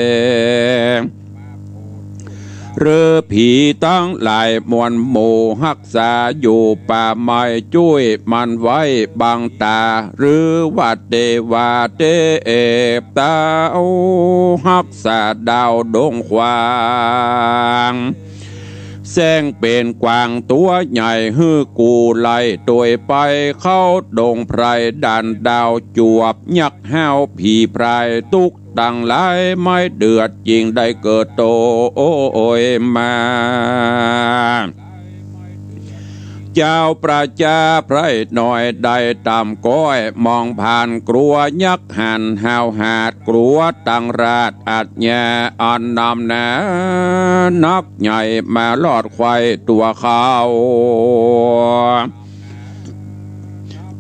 หรือผีตังหลายมวลหมู่ฮักษาอยู่ป่าไม้ จ้วยมันไว้บังต๋า หรือว่าเตวาเตพเต้าฮักษาดาวดงขวาง แสงเป๋นกวางตั๋วใหญ่ หื้อกูไล่ตวยไป เข้าดงไพรด่านดาวจวบ ยักษ์ห้าวผีพรายตุ๊ก ตังหลายไม้เดือด จึงได้เกิดโตยมา เจ้าประจาไพร่น้อยได้ต๋ามก้อย มองผ่านกลัวยักษ์หันห้าวหาด กลัวตังราชอาชญาอันนำหน้านักใหญ่ มารอดไขว่ตั๋วเขา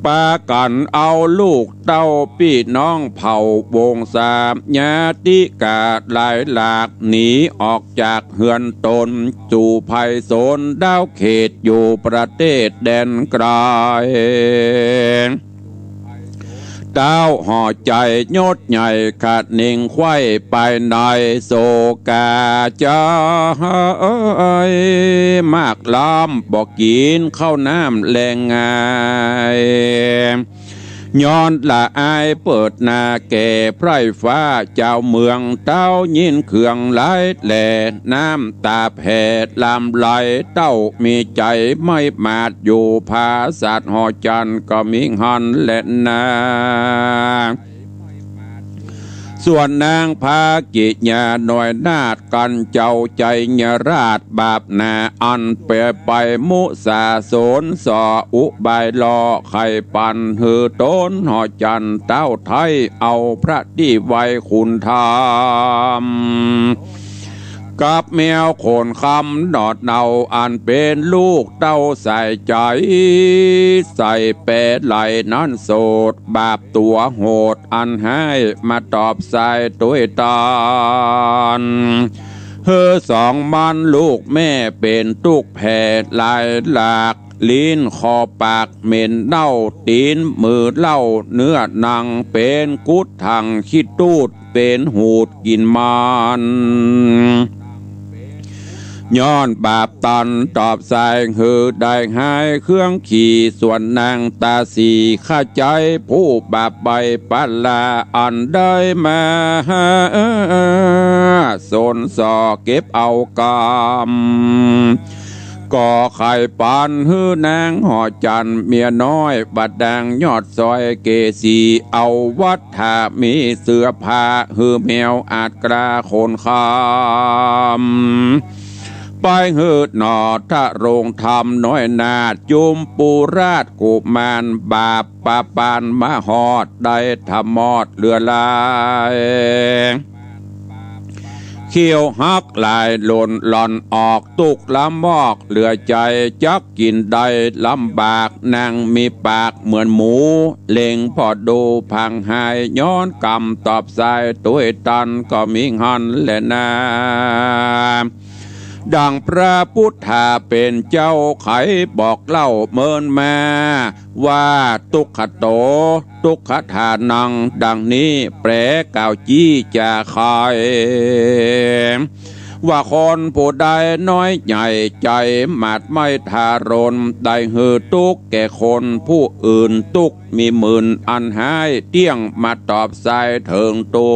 ปากั๋นเอาลูกเต้าปี้น้องเผ่าวงศา ญาติกาหลายหลาก หนีออกจากเฮือนตน สู่ไพศาลดาวเขต อยู่ประเทศแดนไกล เต้าห่อใจ๋ยศใหญ่คะนึ่งไขว่ไปใน โสกาจาเอ๋ย มากล้ำบ่กิ๋นข้าวน้ำแลงง่าย ย้อนละอายเปิดหน้าแก่ไพร่ฟ้าเจ้าเมือง เต้ายินเคืองหลายแล น้ำต๋าแผ่ลำไหล เต้ามีใจ๋ไม่หมาด อยู่ผาสัตว์หอจันทร์ ก็มิหั้นแลนา ส่วนนางภากิยาน้อยนาถกั๋นเจ้าชัยราช บาปหนาอันเป๋นไปมุสาสน ส่ออุบายล่อไข่ปัน หื้อต๋นหอจันทร์เต้าไท้ เอาพระตี้ไหว้คุณธรรม กับแมวโขนคำหนอดเนา อันเป๋นลูกเต้าสายใจ๋ ใส่แปไหลนั้นโสด บาปตั๋วโหดอันฮ้าย มาตอบสายตวยตัน หื้อสองมันลูกแม่เป๋นตุ๊กข์แผ่หลายหลาก ลิ้นคอปากเหม็นเน่า ตี๋นมือเล่าเนื้อหนัง เป๋นกุดถังขี้ตูด เป๋นหูดกิ๋นมัน ย้อนบาปตันตอบสาย หื้อได้ฮ้ายเครื่องขี่ ส่วนนางตาสีข้าใจ๋ผู้บาปใบ้ปาลา อันได้มาสนส่อเก็บเอากรรม ก็ไข่ปันหื้อนางหอจันทร์เมียน้อย บัดดังยอดซอยเกสี เอาวัตถามีเสื้อผ้า หื้อแมวอาจกล้าโขนคำ ไปหื้อหนอทะโรงธรรมน้อยนาถ จุมปูราชกุมาร บาปปาปานมาฮอด ได้ทะมอดเหลือหลาย เขี้ยวหักหลายหล่นหล่อนออก ตุ๊กข์ลำบากเหลือใจ๋ จักกิ๋นได้ลำบาก นางมีปากเหมือนหมู เล็งผ่อดูผางฮ้าย ย้อนกรรมตอบสายตวยตัน ก็มิหั้นแลนา ดังพระพุทธาเป๋นเจ้าไขบอกเล่าเมินมา ว่าทุกขโต ทุกขทานัง ดังนี้แปลกล่าวจี้จ๋าไข ว่าคนผู้ใดน้อยใหญ่ใจ๋ หมาดไม้ทารุณ ได้หื้อตุ๊กข์แก่คนผู้อื่น ตุ๊กข์มีหมื่นอันฮ้าย เตี้ยงมาตอบสายเถิงตั๋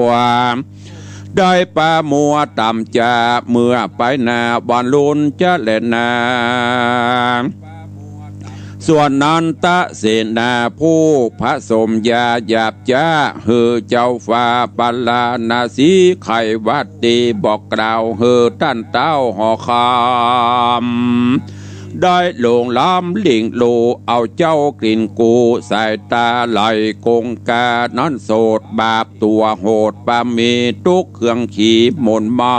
ว ได้ปามัวต่ำจ๋า เมื่อไปหน้าวันลุนจะแลนา ส่วนนันทเสนาผู้ผสมยาหยาบจ๊า หื้อเจ้าฟ้าปาราณสี ไขวัตตีบอกกล่าว หื้อต้านเต้าหอคำ ได้หลงล้ำหลิ่งลู่ เอาเจ้ากลิ่นกู สายต๋าไหลกงกา นั้นโสดบาปตั๋วโหด ปามีตุ๊กข์เคืองขีหม่นไหม้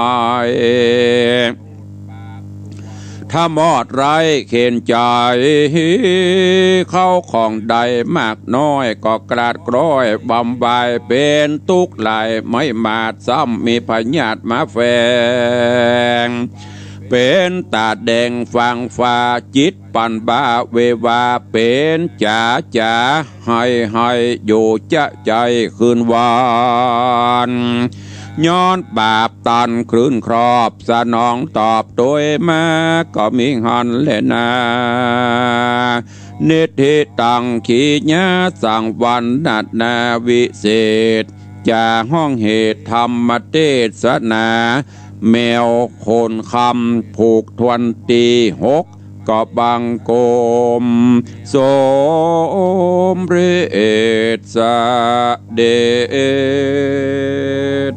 ถ้ามอดไร้เข็ญใจ๋ เข้าของใดมากน้อย ก็กราดกร้อยบำบาย เป๋นตุ๊กข์หลายไม้หมาด ซ้ำมีพยาธิมาแฝง เป๋นต๋าแดงฟางฟ้า จิตปั่นบ้าเววา เป๋นจ๋าจ๋า ไห้ไห้อยู่จ๊ะใจ๋คืนวัน ย้อนบาปตันคลื่นครอบ สนองตอบโตยมา ก็มีหั้นแลนา นิทธิตัง ขีญาสังวรรณนาวิเศษ จ๋าฮ้องเหตุธรรมเตสนา แมวขนคำผูกถ้วนตี้หก ก็บังคมสมเร็จเสด็จ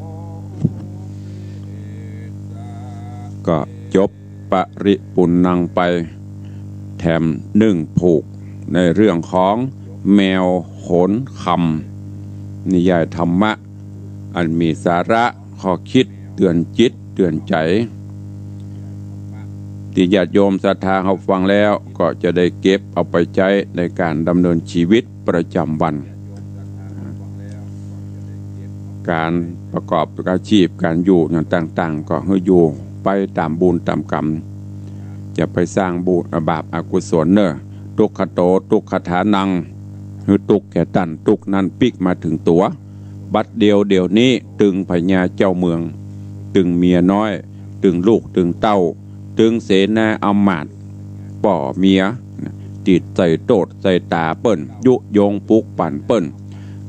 ก็จบปริปุณณังไปแถมหนึ่งผูก ในเรื่องของแมวขนคำ นิยายธรรมะ อันมีสาระข้อคิดเตือนจิตเตือนใจ๋ ตี้ญาติโยมศรัทธาเฮาฟังแล้ว ก็จะได้เก็บเอาไปใจ๊ในก๋านดำเนินชีวิตประจ๋ำวัน ก๋านประกอบอาชีพ ก๋านอยู่อย่างต่างๆ ก็หื้ออยู่ไปต๋ามบุญต๋ามกรรม อย่าไปสร้างบุญ บาปอกุศลเน่อ ทุกขโต ทุกขทานัง หื้อตุ๊กข์แก่ต้าน ตุ๊กข์นั้นปิ๊กมาเถิงตั๋ว บัดเดี่ยวเดี๋ยวนี้ ตึงพญาเจ้าเมือง ตึงเมียน้อย ตึงลูกตึงเต้า ตึงเสนาอำมาตย์ ป้อเมีย ติดใส่โต้ษใส่ต๋าเปิ้น ยุยงปลุกปั่นเปิ้น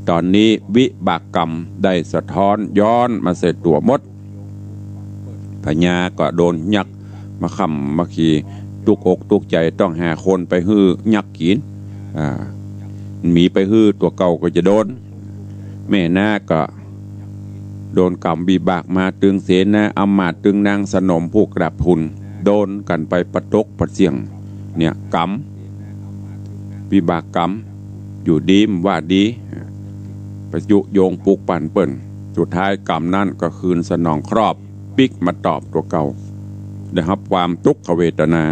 ต๋อนนี้วิบากกรรมได้สะท้อนย้อนมาใส่ตั๋วหมด พญาก็โดนยักษ์มาค้ำมาขี่ ตุ๊กอกตุ๊กใจ๋ ต้องหาคนไปหื้อยักษ์กิ๋น อ่า หมีไปหื้อตั๋วเก่าก็จะโดน แม่นาคก็โดนกรรมวิบากมา ตึงเสนาอำมาตย์ ตึงนางสนมผู้กราบทูล โดนกั๋นไปปะตกปะเสี้ยง เนี่ยกรรม วิบากกรรม อยู่ดีบ่ว่าดี ไปยุยงปลุกปั่นเปิ้น สุดท้ายกรรมนั้นก็คืนสนองครอบ ปิ๊กมาตอบตั๋วเก่า ได้ฮับความทุกขเวทนา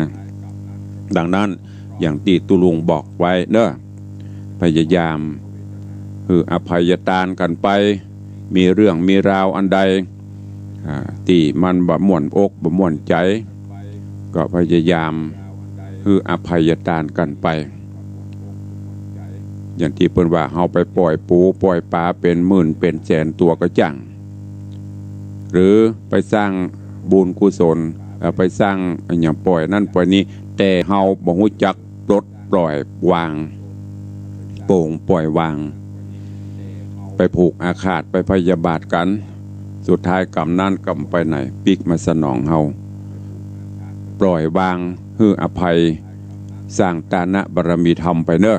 ดังนั้นอย่างตี้ตุ๊ลุงบอกไว้เน่อ พยายามหื้ออภัยตานกั๋นไป มีเรื่องมีราวอันใด อ่า ตี้มันบ่ม่วนอกบ่ม่วนใจ๋ ก็พยายามหื้ออภัยตานกั๋นไป อย่างตี้เปิ้นว่า เฮาไปป่อยปูป่อยป๋าเป๋นหมื่นเป๋นแสนตั๋วก็จ้าง หรือไปสร้างบุญกุศล เอ่อ ไปสร้างอะหยังป่อยนั้นป่อยนี้ แต่เฮาบ่ฮู้จักปลดปล่อยวาง โป่งปล่อยวาง ไปผูกอาฆาต ไปพยาบาทกั๋น สุดท้ายกรรมนั้นกรรมไปไหน ปิ๊กมาสนองเฮา ปล่อยวาง หื้ออภัย สร้างตานะบารมีธรรมไปเน่อ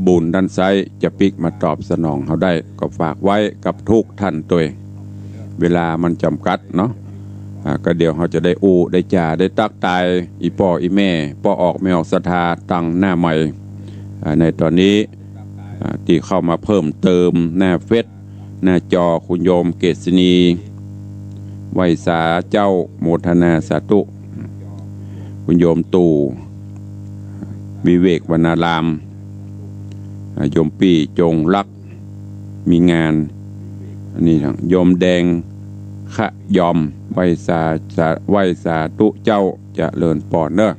บุญด้านไซ้จะปิ๊กมาตอบสนองเฮาได้ ก็ฝากไว้กับทุกท่านตวย เวลามันจ๋ำกัดเนาะ อ่า ก็เดี๋ยวเฮาจะได้อู้ได้จ๋าได้ตั๊กตาย อี่ป้ออี่แม่ ป้อออกแม่ออกศรัทธาตังหน้าใหม่ อ่า ในต๋อนนี้ อ่า ตี้เข้ามาเพิ่มเติมหน้าเฟซ หน้าจอ คุณโยมเกษณี ไหว้สาเจ้า โมทนาสาธุ คุณโยมตู่ วิเวกวรรณาราม อ่า โยมปี้จงรัก มีงาน อันนี้นะ โยมแดงขะยอม ไหว้สา สา ไหว้สาธุเจ้า เจริญปอนเน่อ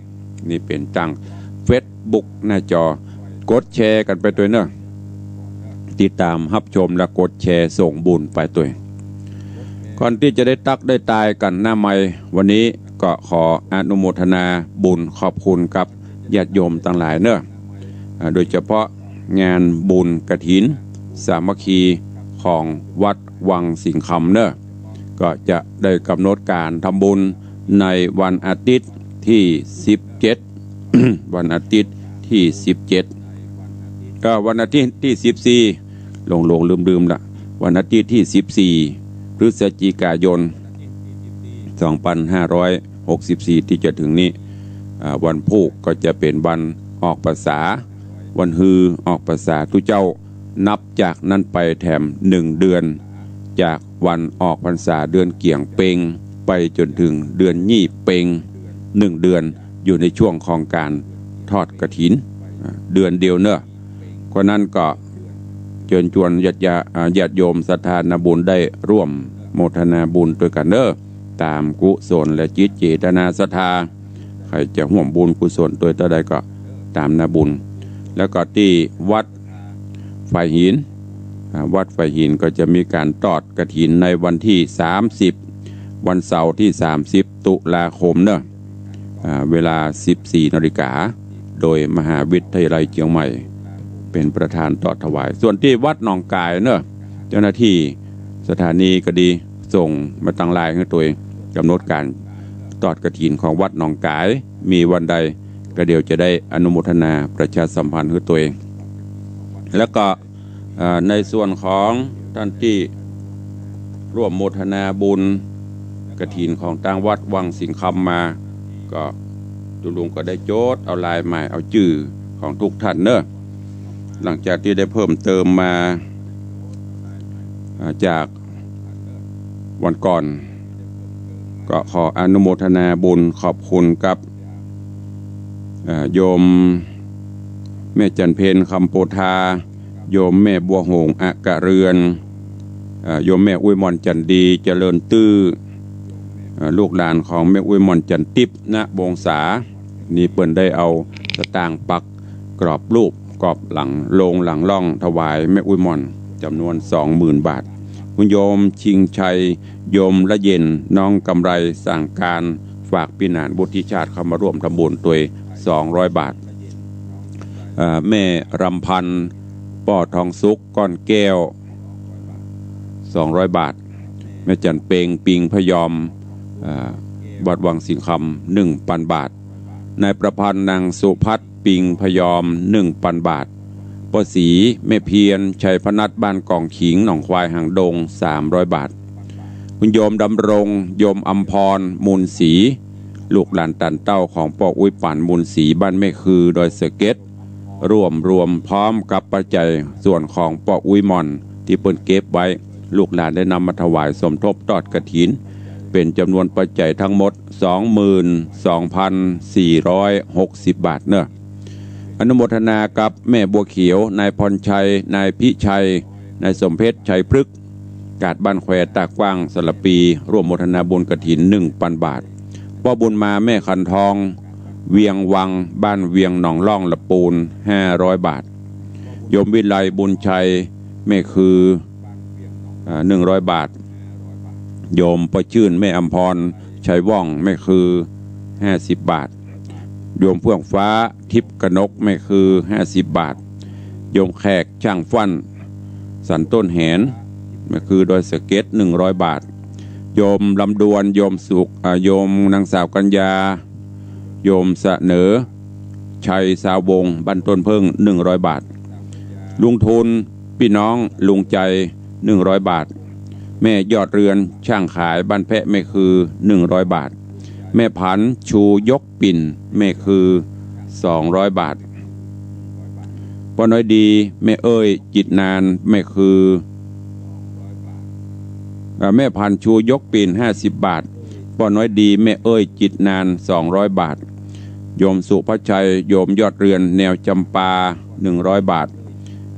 นี่เป๋นตังเฟซบุ๊กหน้าจอ กดแชร์กั๋นไปตวยเน่อ ติดต๋ามฮับชมและกดแชร์ส่งบุญไปตวย ก่อนตี้จะได้ตั๊กได้ตายกั๋นหน้าใหม่ วันนี้ก็ขออนุโมทนาบุญขอบคุณกับญาติโยมตังหลายเน่อ อ่า โดยเฉพาะงานบุญกฐินสามัคคีของวัดวังสิงห์คำเน่อ ก็จะได้กำหนดก๋านทำบุญในวันอาทิตย์ตี้สิบเจ็ด วันอาทิตย์ ที่สิบเจ็ด ก็วันอาทิตย์ที่สิบสี่ หลงๆ ลืมๆ ละ วันอาทิตย์ที่สิบสี่ พฤศจิกายน สองพันห้าร้อยหกสิบสี่ ที่จะถึงนี้ อ่า วันพูกก็จะเป๋นวันออกพรรษา วันฮือออกพรรษาตุ๊เจ้า นับจากนั้นไปแถมหนึ่งเดือน จากวันออกพรรษาเดือนเกี๋ยงเป็ง ไปจ๋นถึงเดือนยี่เป็ง หนึ่งเดือน อยู่ในช่วงของก๋านทอดกฐิน อ่า เดือนเดียวเนาะ เพราะนั้นก็เจิญจวนญาติญา อ่า ญาติโยมศรัทธานาบุญได้ร่วมโมทนาบุญตวยกั๋นเนาะ ต๋ามกุศลและจิตเจตนาศรัทธา ใผจะฮ่วมบุญกุศลตวยเต้าใดก็ต๋ามนาบุญ แล้วก็ตี้วัดฝายหิน อ่า วัดฝายหินก็จะมีก๋านทอดกฐินในวันที่สามสิบ วันเสาร์ที่สามสิบ ตุลาคมเนาะ อ่า เวลาสิบสี่นาฬิกา โดยมหาวิทยาลัยเจียงใหม่ เป๋นประธานทอดถวาย ส่วนตี้วัดหนองก๋ายเนาะ เจ้าหน้าตี้สถานีก็ดี ส่งมาตังไลน์หื้อตวย ก๋ำหนดก๋านทอดกฐินของวัดหนองก๋าย มีวันใดก็เดี๋ยวจะได้อนุโมทนาประชาสัมพันธ์หื้อตวย แล้วก็ เอ่อ ในส่วนของต้านตี้ร่วมโมทนาบุญกฐินของตางวัดวังสิงห์คำมา ก็ตุ๊ลุงก็ได้จดเอาลายหมายเอาจื้อของทุกท่านเนาะ หลังจากตี้ได้เพิ่มเติมมา อ่า จากวันก่อน ก็ขออนุโมทนาบุญขอบคุณกับ เอ่อ โยมแม่จันเพ็ญ คำโพธา โยมแม่บัวหงส์ อักกะเรือน เอ่อ โยมแม่อุ๊ยหม่อน จันดี เจริญตื้อ เอ่อ ลูกหลานของแม่อุ๊ยหม่อน จันติ๊บ ณ วงศา นี่เปิ้นได้เอาสตางค์ปักกรอบรูป กรอบหลังโลงหลังล่องถวายแม่อุ๊ยหม่อนจ๋ำนวนสองหมื่นบาท คุณโยมชิงชัย โยมละเย็น น้องกำไร สั่งการ ฝากปี้หนานวุฒิชาติเข้ามาร่วมทำบุญตวยสองร้อยบาท เอ่อ แม่รำพันธ์ ป้อทองสุข ก้อนแก้ว สองร้อยบาท แม่จันเปง ปิงพยอม เอ่อ วัดวังสิงห์คำ หนึ่งปันบาท นายประพันธ์ นางสุพัฒน์ ปิงพยอม หนึ่งปันบาท ป้อศรี แม่เพียร ชัยพนัส บ้านกองขิง หนองควายหางดง สามร้อยบาท คุณโยมดำรง โยมอำพร มูลศรี ลูกหลานตานเต้าของป้ออุ๊ย ปานมูลศรี บ้านแม่คือ ดอยสะเก็ด ร่วมรวมพร้อมกับปัจจัยส่วนของป้ออุ๊ยหม่อน ตี้เปิ้นเก็บไว้ ลูกหลานได้นำมาถวายสมทบทอดกฐิน เป๋นจ๋ำนวนปัจจัยทั้งหมด สองหมื่นสองพันสี่ร้อยหกสิบ บาทเนาะ อนุโมทนากับแม่บัวเขียว นายพรชัย นายพิชัย นายสมเพชร ชัยพฤกษ์ กาดบ้านแคว ตากว้าง สารภี ร่วมโมทนาบุญกฐิน หนึ่งปันบาท ป้อบุญมา แม่ขันทอง เวียงวัง บ้านเวียงหนองล่อง ละปูน ห้าร้อยบาท โยมวิไล บุญชัย แม่คือ อ่า หนึ่งร้อยบาท โยมป้อจื้น แม่อำพร ชัยว่อง แม่คือ ห้าสิบบาท โยมเฟื่องฟ้า ทิพย์กนก แม่คือ ห้าสิบบาท โยมแขก ช่างฟั่น สันต้นแหน แม่คือ ดอยสะเก็ด หนึ่งร้อยบาท โยมลำดวน โยมสุข อ่า โยมนางสาวกัญญา โยมเสนอชัย สาววง บ้านต้นเพิ่ง หนึ่งร้อยบาท ลุงทูล ปี้น้อง ลุงใจ หนึ่งร้อยบาท แม่ยอดเรือน ช่างขาย บ้านแพะ แม่คือ หนึ่งร้อยบาท แม่ผัน ชูยกปิ่น แม่คือ สองร้อยบาท ป้อน้อยดี แม่เอ้ย จิตนาน แม่คือ อ่า แม่ผัน ชูยกปิ่น ห้าสิบบาท ป้อน้อยดี แม่เอ้ย จิตนาน สองร้อยบาท โยมสุภชัย โยมยอดเรือน แนวจำปา หนึ่งร้อยบาท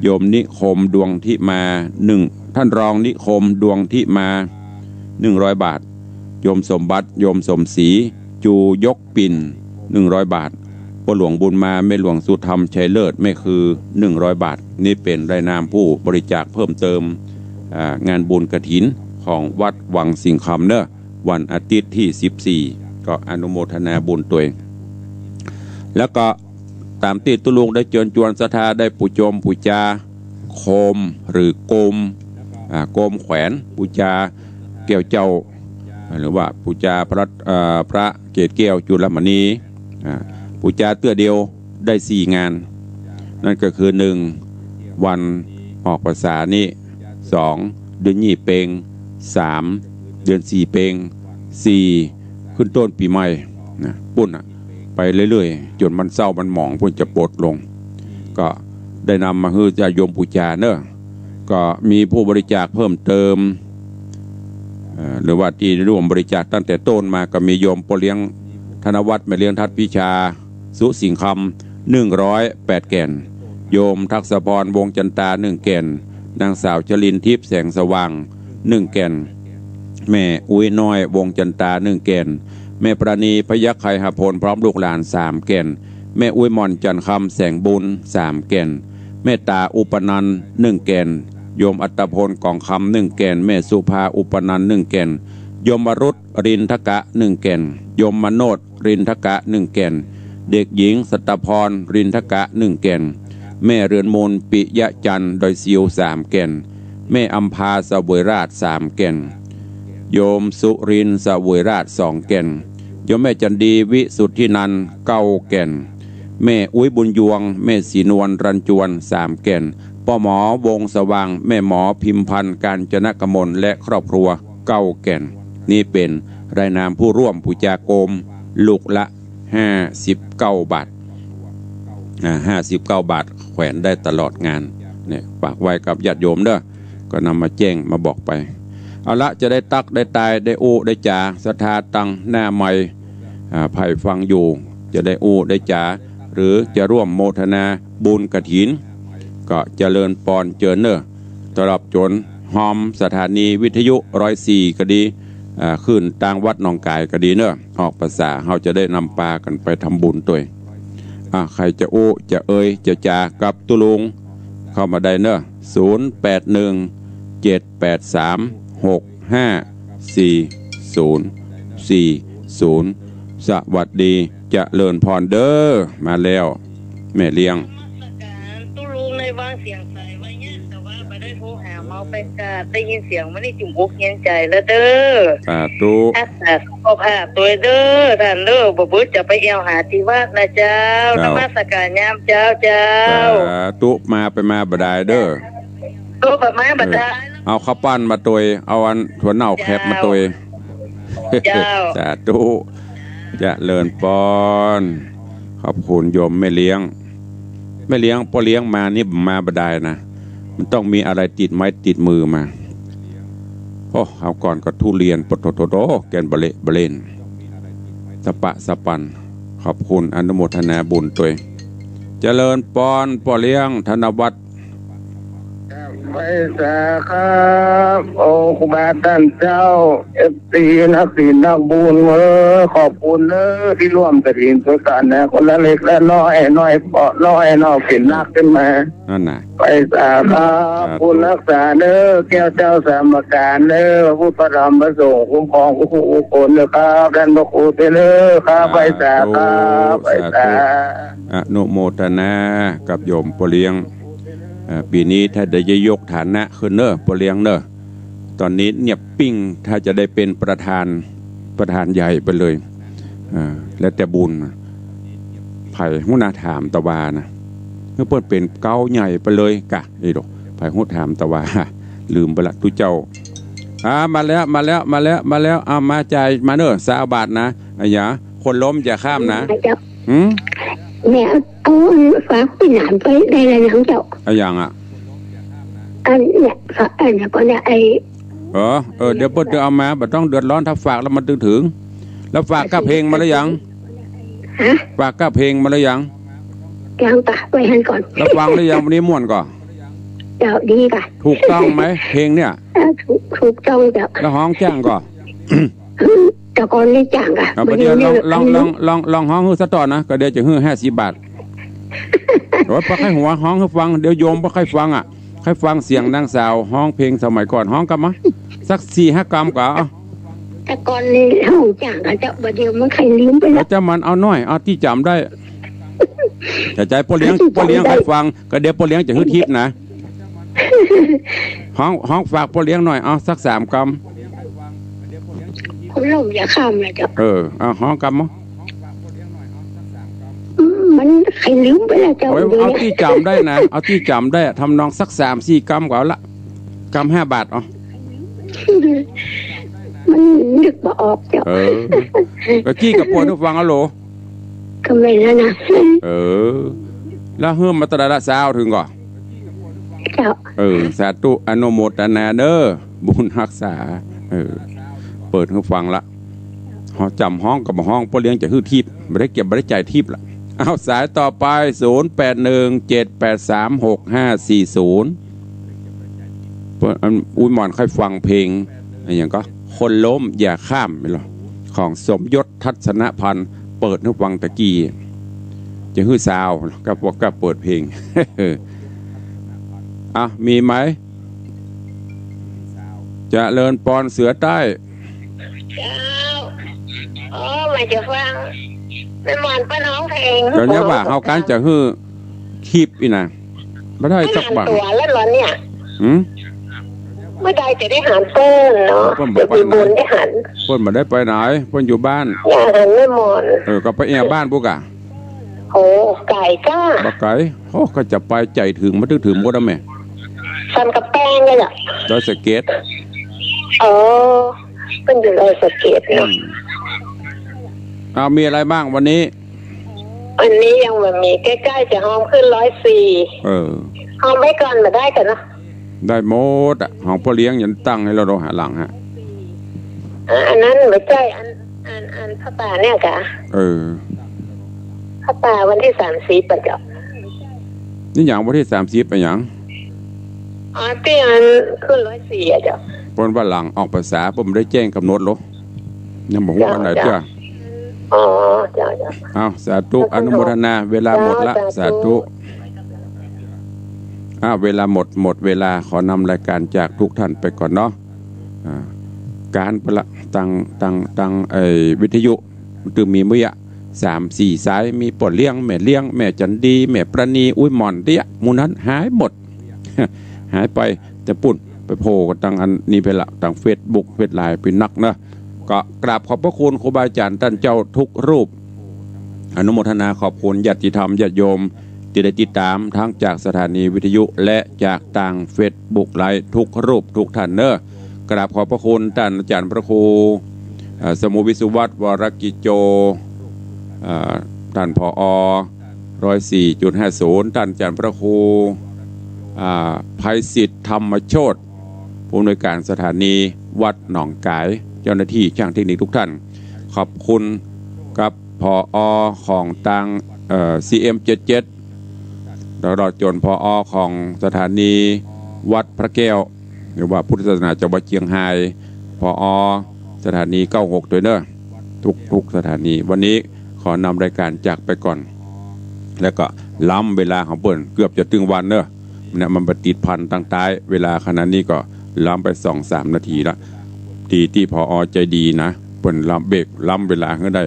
โยมนิคม ดวงทิมา หนึ่ง ท่านรองนิคม ดวงทิมา หนึ่งร้อยบาท โยมสมบัติ โยมสมศรี จูยกปิ่น หนึ่งร้อยบาท ป้อหลวงบุญมา แม่หลวงสุธรรม ชัยเลิศ แม่คือ หนึ่งร้อยบาท นี่เป๋นรายนามผู้บริจาคเพิ่มเติม อ่า งานบุญกฐินของวัดวังสิงห์คำเนาะ วันอาทิตย์ที่สิบสี่ ก็อนุโมทนาบุญตวย แล้วก็ต๋ามตี้ตุ๊ลุงได้เจิญจวนศรัทธาได้ปู๋โจมปู๋จา โคมหรือโกม อ่า โกมแขวน ปู๋จาแก้วเจ้า หรือว่าปู๋จาพระ เอ่อ พระเกศแก้วจุลมณี อ่า ปู๋จาเตื้อเดียว ได้สี่งาน นั่นก็คือ หนึ่ง วันออกพรรษานี้ สอง เดือนยี่เป็ง สาม เดือนสี่เป็ง สี่ ขึ้นต้นปี๋ใหม่นะ ปุ้นน่ะ ไปเรื่อยๆ จ๋นมันเศร้ามันหมองปุ้นจะปลดลง ก็ได้นำมาหื้อญาติโยมปู๋จาเนาะ ก็มีผู้บริจาคเพิ่มเติม เอ่อ หรือว่าตี้ร่วมบริจาคตั้งแต่ต้นมาก็มีโยมป้อเลี้ยงธนวัฒน์ แม่เลี้ยงทัดพิชา สุสิงห์คำ หนึ่งร้อยแปดแก่น โยมทักษพร วงศ์จันตา หนึ่งแก่น นางสาวชลินทิพย์ แสงสว่าง หนึ่งแก่น แม่อุ๊ยน้อย วงศ์จันตา หนึ่งแก่น แม่ปราณี พยัคฆ์ไคหพล พร้อมลูกหลาน สามแก่น แม่อุ๊ยหม่อน จันทร์คำ แสงบุญ สามแก่น แม่ต๋า อุปนันท์ หนึ่งแก่น โยมอัตตพล กองคำ หนึ่งแก่น แม่สุภา อุปนันท์ หนึ่งแก่น โยมวรุธ รินทกะ หนึ่งแก่น โยมมโนด รินทกะ หนึ่งแก่น เด็กหญิง สัตตพร รินทกะ หนึ่งแก่น แม่เรือนมน ปิยะจันทร์ ดอยซิว สามแก่น แม่อำภา เสวยราช สามแก่น โยมสุรินทร์ เสวยราช สองแก่น โยมแม่จันดี วิสุทธินันท์ เก้าแก่น แม่อุ๊ยบุญยวง แม่ศรีนวล รัญจวน สามแก่น ป้อหมอ วงศ์สว่าง แม่หมอ พิมพันธ์ กาญจนกมล และครอบครัว เก้าแก่น นี่เป๋นรายนามผู้ร่วมปู๋จาโกม ลูกละ ห้าสิบเก้าบาท อ่า ห้าสิบเก้าบาท แขวนได้ตลอดงาน เนี่ย ฝากไว้กับญาติโยมเนาะ ก็นำมาแจ้งมาบอกไป เอาละ จะได้ตั๊กได้ตาย ได้อู้ได้จ๋า ศรัทธาตังหน้าไมค์ อ่า ใผฟังอยู่ จะได้อู้ได้จ๋า หรือจะร่วมโมทนาบุญกฐิน ก็เจริญปอนเจิญเนาะ ตลอดจ๋นฮอมสถานีวิทยุร้อยสี่ก็ดี อ่า คลื่นตางวัดหนองก๋ายก็ดีเนาะ ออกพรรษาเฮาจะได้นำปากั๋นไปทำบุญตวย อ่ะ ใผจะอู้จะเอยจะจ๋ากับตุ๊ลุง เข้ามาได้เนาะ ศูนย์แปดหนึ่ง เจ็ดแปดสาม หกห้าสี่ศูนย์ สี่ศูนย์ สวัสดี เจริญปอนเด้อ มาแล้ว แม่เลี้ยง ตุ๊ลุงในวางเสียงใส่ไว้เนี่ย แต่ว่าบ่ได้โทรหาเมาไปกาด ได้ยินเสียงมันนี่จุ่มอกเย็นใจ๋แล้วเด้อ สาธุ รักษาสุขภาพตวยเด้อต้านเด้อ บ่เบิดจะไปแอ่วหาตี้วัดนะเจ้า เจ้า นมัสการยามเจ๊าเจ้า สาธุ มาไปมาบ่ดายเด้อ ตุ๊ไปมาบ่ดาย เออ เอาข้าวปั้นมาตวย เอาอันถั่วเน่าแคบมาตวย เจ้า สาธุ เจริญปอน ขอบคุณโยมแม่เลี้ยง แม่เลี้ยง ป้อเลี้ยงมานี่มาบ่ดายนะ มันต้องมีอะไรติดไม้ติดมือมา โอ้ เอาก่อนก็ทุเรียน ปะโถโถโถ แก่นบะเละบะเล่น สะปะสะปัน ขอบคุณอนุโมทนาบุญตวย เจริญปอน ป้อเลี้ยงธนวัฒน์ ครับ ไหว้สาครับ โอ้ ครูบาต้านเจ้า เอฟซี นักศีลนักบุญ เออ ขอบคุณเด้อ ตี้ร่วมกฐินสงสารนะ คนละเล็กละน้อย น้อยเปาะน้อยเนาะ เป๋นนักขึ้นมา นั่นน่ะ ไหว้สาครับ สาธุ บุญฮักษาเด้อ แก้วเจ้าสามประก๋านเด้อ พระพุทธพระธรรมพระสงฆ์คุ้มครองกู้ผู้กู้คนเด้อครับ ต้านพระครูเตเด้อครับ สาธุ ไหว้สาครับ ไหว้สา สาธุ อนุโมทนากับโยมป้อเลี้ยง เอ่อ ปี๋นี้ถ้าได้ยกฐานะขึ้นเนาะ ป้อเลี้ยงเนาะ ต๋อนนี้เงียบปิ้ง ถ้าจะได้เป๋นประธาน ประธานใหญ่ไปเลย อ่า แล้วแต่บุญ ใผฮู้นะถามตะวานะ หื้อเปิ้นเป๋นเก๊าใหญ่ไปเลยกะ เอ้ย ดอก ใผฮู้ถามตะวา ลืมไปละตุ๊เจ้า อ่า มาแล้ว มาแล้ว มาแล้ว มาแล้ว อ่า มาจ่ายมาเนาะ ซาวบาทนะ อะหยัง คนล้มอย่าข้ามนะ เจ้า หืม แม่เอาฝากปี้หนานไปได้แล้วยังเจ้า อะหยังอะ อันเนี่ย ฝากอันเนี่ยก่อนเนี่ย ไอ้ เออ เออ เดี๋ยวเปิ้นจะเอามา บ่ต้องเดือดร้อน ถ้าฝากแล้วมันตึงถึง แล้วฝากกับเพลงมาแล้วยัง ฮะ ฝากกับเพลงมาแล้วยัง ยังกะ ไว้หั้นก่อน แล้วฟังแล้วยัง วันนี้ม่วนก่อ เจ้า ดีกะ ถูกต้องไหม เพลงเนี่ย เออ ถูก ถูกต้องเจ้า แล้วฮ้องจ้างก่อ แต่ก่อนนี่จ้างกะ เอา บ่าเดี่ยวลอง ลอง ลอง ลองฮ้องหื้อสักตอนนะ ก็เดี๋ยวจะหื้อห้าสิบบาท โอ๊ย บ่ใค่หัว ฮ้องหื้อฟัง เดี๋ยวโยมบ่ใค่ฟังอะ ใค่ฟังเสียงนางสาวฮ้องเพลงสมัยก่อน ฮ้องกำมา สักสี่ห้ากำก่อ เอา แต่ก่อนนี่ฮ้องจ้างกะเจ้า บ่าเดี่ยวมันใค่ลืมไป แล้ แล้ว วเจ้ามันเอาหน้อย เอาตี้จ๋ำได้ จะใจ๋ป้อเลี้ยง ป้อเลี้ยงใค่ฟัง ก็เดี๋ยวป้อเลี้ยงจะหื้อทิปนะ ฮ้อง ฮ้องฝากป้อเลี้ยงหน่อย เอาสักสามกำ คนล้มอย่าข้ามนะเจ้า เออ เอาฮ้องกำมา อืม ใค่ลืมไปแล้วเจ้า โอ้ย เดี๋ยว เอาตี้จ๋ำได้นะ เอาตี้จ๋ำได้อะ ทำนองสักสามสี่กำก็เอาละ กำห้าบาท เอา มันนึกบ่ออกเจ้า เออ เมื่อกี้ก็เปิดหื้อฟังอะโหล ก็แม่นแล้วนะ เออ แล้วเฮิ่มมาตลอดละ ซาวเถิงก่อ เจ้า เออ สาธุ อนุโมทนาเด้อ บุญฮักษา เออ เปิดหื้อฟังละ เฮาจ๋ำฮ้องก็บ่ฮ้อง ป้อเลี้ยงจะหื้อทิป บ่ได้เก็บ บ่ได้จ่ายทิปละ เอา สายต่อไป ศูนย์แปดหนึ่งเจ็ดแปดสามหกห้าสี่ศูนย์ เปิ้น อัน อุ๊ยหม่อนใค่ฟังเพลง อะหยังก็ คนล้มอย่าข้าม แม่นเหรอ ของสมยศ ทัศนพันธ์ เปิดหื้อฟังตะกี้ จะหื้อซาว ก็บอกก็เปิดเพลง อ่ะ มีไหม เจริญปอนเสือใต้ เจ้า อ๋อ หมายจะฟัง แม่หม่อนเปิ้นฮ้องเพลง ก็เนี่ยว่า เฮาก้านจะหื้อทิปอี้นะ บ่ได้สักบาท หันตั๋วแล้วเหรอเนี่ย หืม เมื่อใดจะได้หันเปิ้นเนาะ เปิ้นบ่ไปไหน เดี๋ยวมีบุญได้หัน เปิ้นบ่ได้ไปไหน เปิ้นอยู่บ้าน อยากหันแม่หม่อน เออ ก็ไปแอ่บ้านปุ้นก่ะ โอ้ ไก๋ก้า บ่ไก๋ โอ้ ก็จะไปใจ๋เถิง มาตึกเถิงหมดแล้วแม่ สันกำแปงเลยเหรอ ดอยสะเก็ด อ๋อ เปิ้นอยู่ดอยสะเก็ดเนาะ อืม อ้าว มีอะไรบ้างวันนี้ วันนี้ยังบ่มี ใก้ๆ จะฮ้องขึ้นร้อยสี่ เออ ฮ้องไปก่อนบ่ได้ก่อเนาะ ได้หมดอะ ของป้อเลี้ยงยังตั้งหื้อแล้วเนาะ หาหลังฮะ อ่ะ อันนั้นบ่ใจ้ อัน อัน อันผ้าป่าเนี่ยก่ะ เออ ผ้าป่าวันตี้สามสิบอะเจ้า นี่หยังวันตี้สามสิบอะหยัง อ๋อ ตี้อันขึ้นร้อยสี่อะเจ้า เปิ้นว่าหลังออกพรรษา เปิ้นบ่ได้แจ้งก๋ำหนดหรอ ยังบ่ฮู้วันไหนเตื้อ เจ้า อ๋อ เจ้า เจ้า อ้าว สาธุ อนุโมทนา เวลาหมดละ เจ้า สาธุ สาธุ อ้าว เวลาหมด หมดเวลา ขอนำรายการจากทุกท่านไปก่อนเนาะ อ่า ก๋านไปละ ตาง ตาง ตาง ไอ้วิทยุ มันตึงมีบ่เยียะ สามสี่สาย มีป้อเลี้ยง แม่เลี้ยง แม่จันดี แม่ประณี อุ๊ยหม่อนเตี้ย หมู่นั้นหายหมด หายไป แต่ปุ้น ไปโผล่กั๋นตางอันนี้ไปละ ตางเฟซบุ๊ก เฟซไลน์ไปนักเนาะ ก็กราบขอบพระคุณครูบาอาจ๋ารย์ต้านเจ้าทุกรูป อนุโมทนาขอบคุณญาติธรรมญาติโยมตี้ได้ติดต๋ามทั้งจากสถานีวิทยุและจากตางเฟซบุ๊กไลฟ์ทุกรูปทุกท่านเนาะ กราบขอบพระคุณต้านอาจ๋ารย์พระครู เอ่อ สมุทรวิศวัฒน์ วรกิจโจ เอ่อ ต้าน ผอ ร้อยสี่จุดห้าศูนย์ ต้านอาจ๋ารย์พระครู อ่า ไพศิษฐ์ ธรรมโชติ ผู้อำนวยการสถานีวัดหนองก๋าย เจ้าหน้าตี้จ้างเทคนิคทุกท่าน ขอบคุณกับ ผอ ของตาง เอ่อ ซีเอ็มเจ็ดเจ็ด ตลอดจ๋น ผอ ของสถานีวัดพระแก้ว หรือว่าพุทธศาสนาจังหวัดเจียงฮาย ผอ สถานีเก้าหก ตวยเนาะ ทุกๆ สถานี วันนี้ขอนำรายการจากไปก่อน แล้วก็ล้ำเวลาของเปิ้นเกือบจะตึงวันเนาะ เนี่ยมันไปติดพันตางต๊าย เวลาขนาดนี้ก็ล้ำไปสองสามนาทีละ ดีตี้ ผอ ใจ๋ดีนะ เปิ้นล้ำเบรก ล้ำเวลาหื้อได้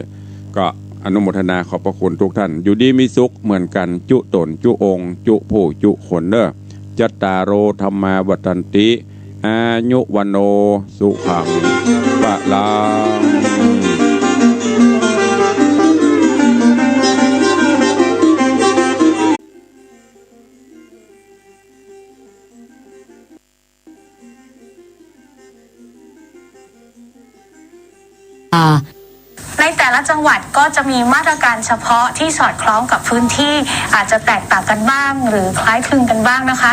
ก็อนุโมทนาขอบพระคุณทุกท่าน อยู่ดีมีสุขเหมือนกั๋น จุ๊ต๋น จุ๊องค์ จุ๊ผู้ จุ๊คนเนาะ จัตตาโร ธัมมา วัฑฒันติ อายุ วัณโณ สุขัง พลัง ในแต่ละจังหวัดก็จะมีมาตรการเฉพาะที่สอดคล้องกับพื้นที่ อาจจะแตกต่างกันบ้างหรือคล้ายคลึงกันบ้างนะคะ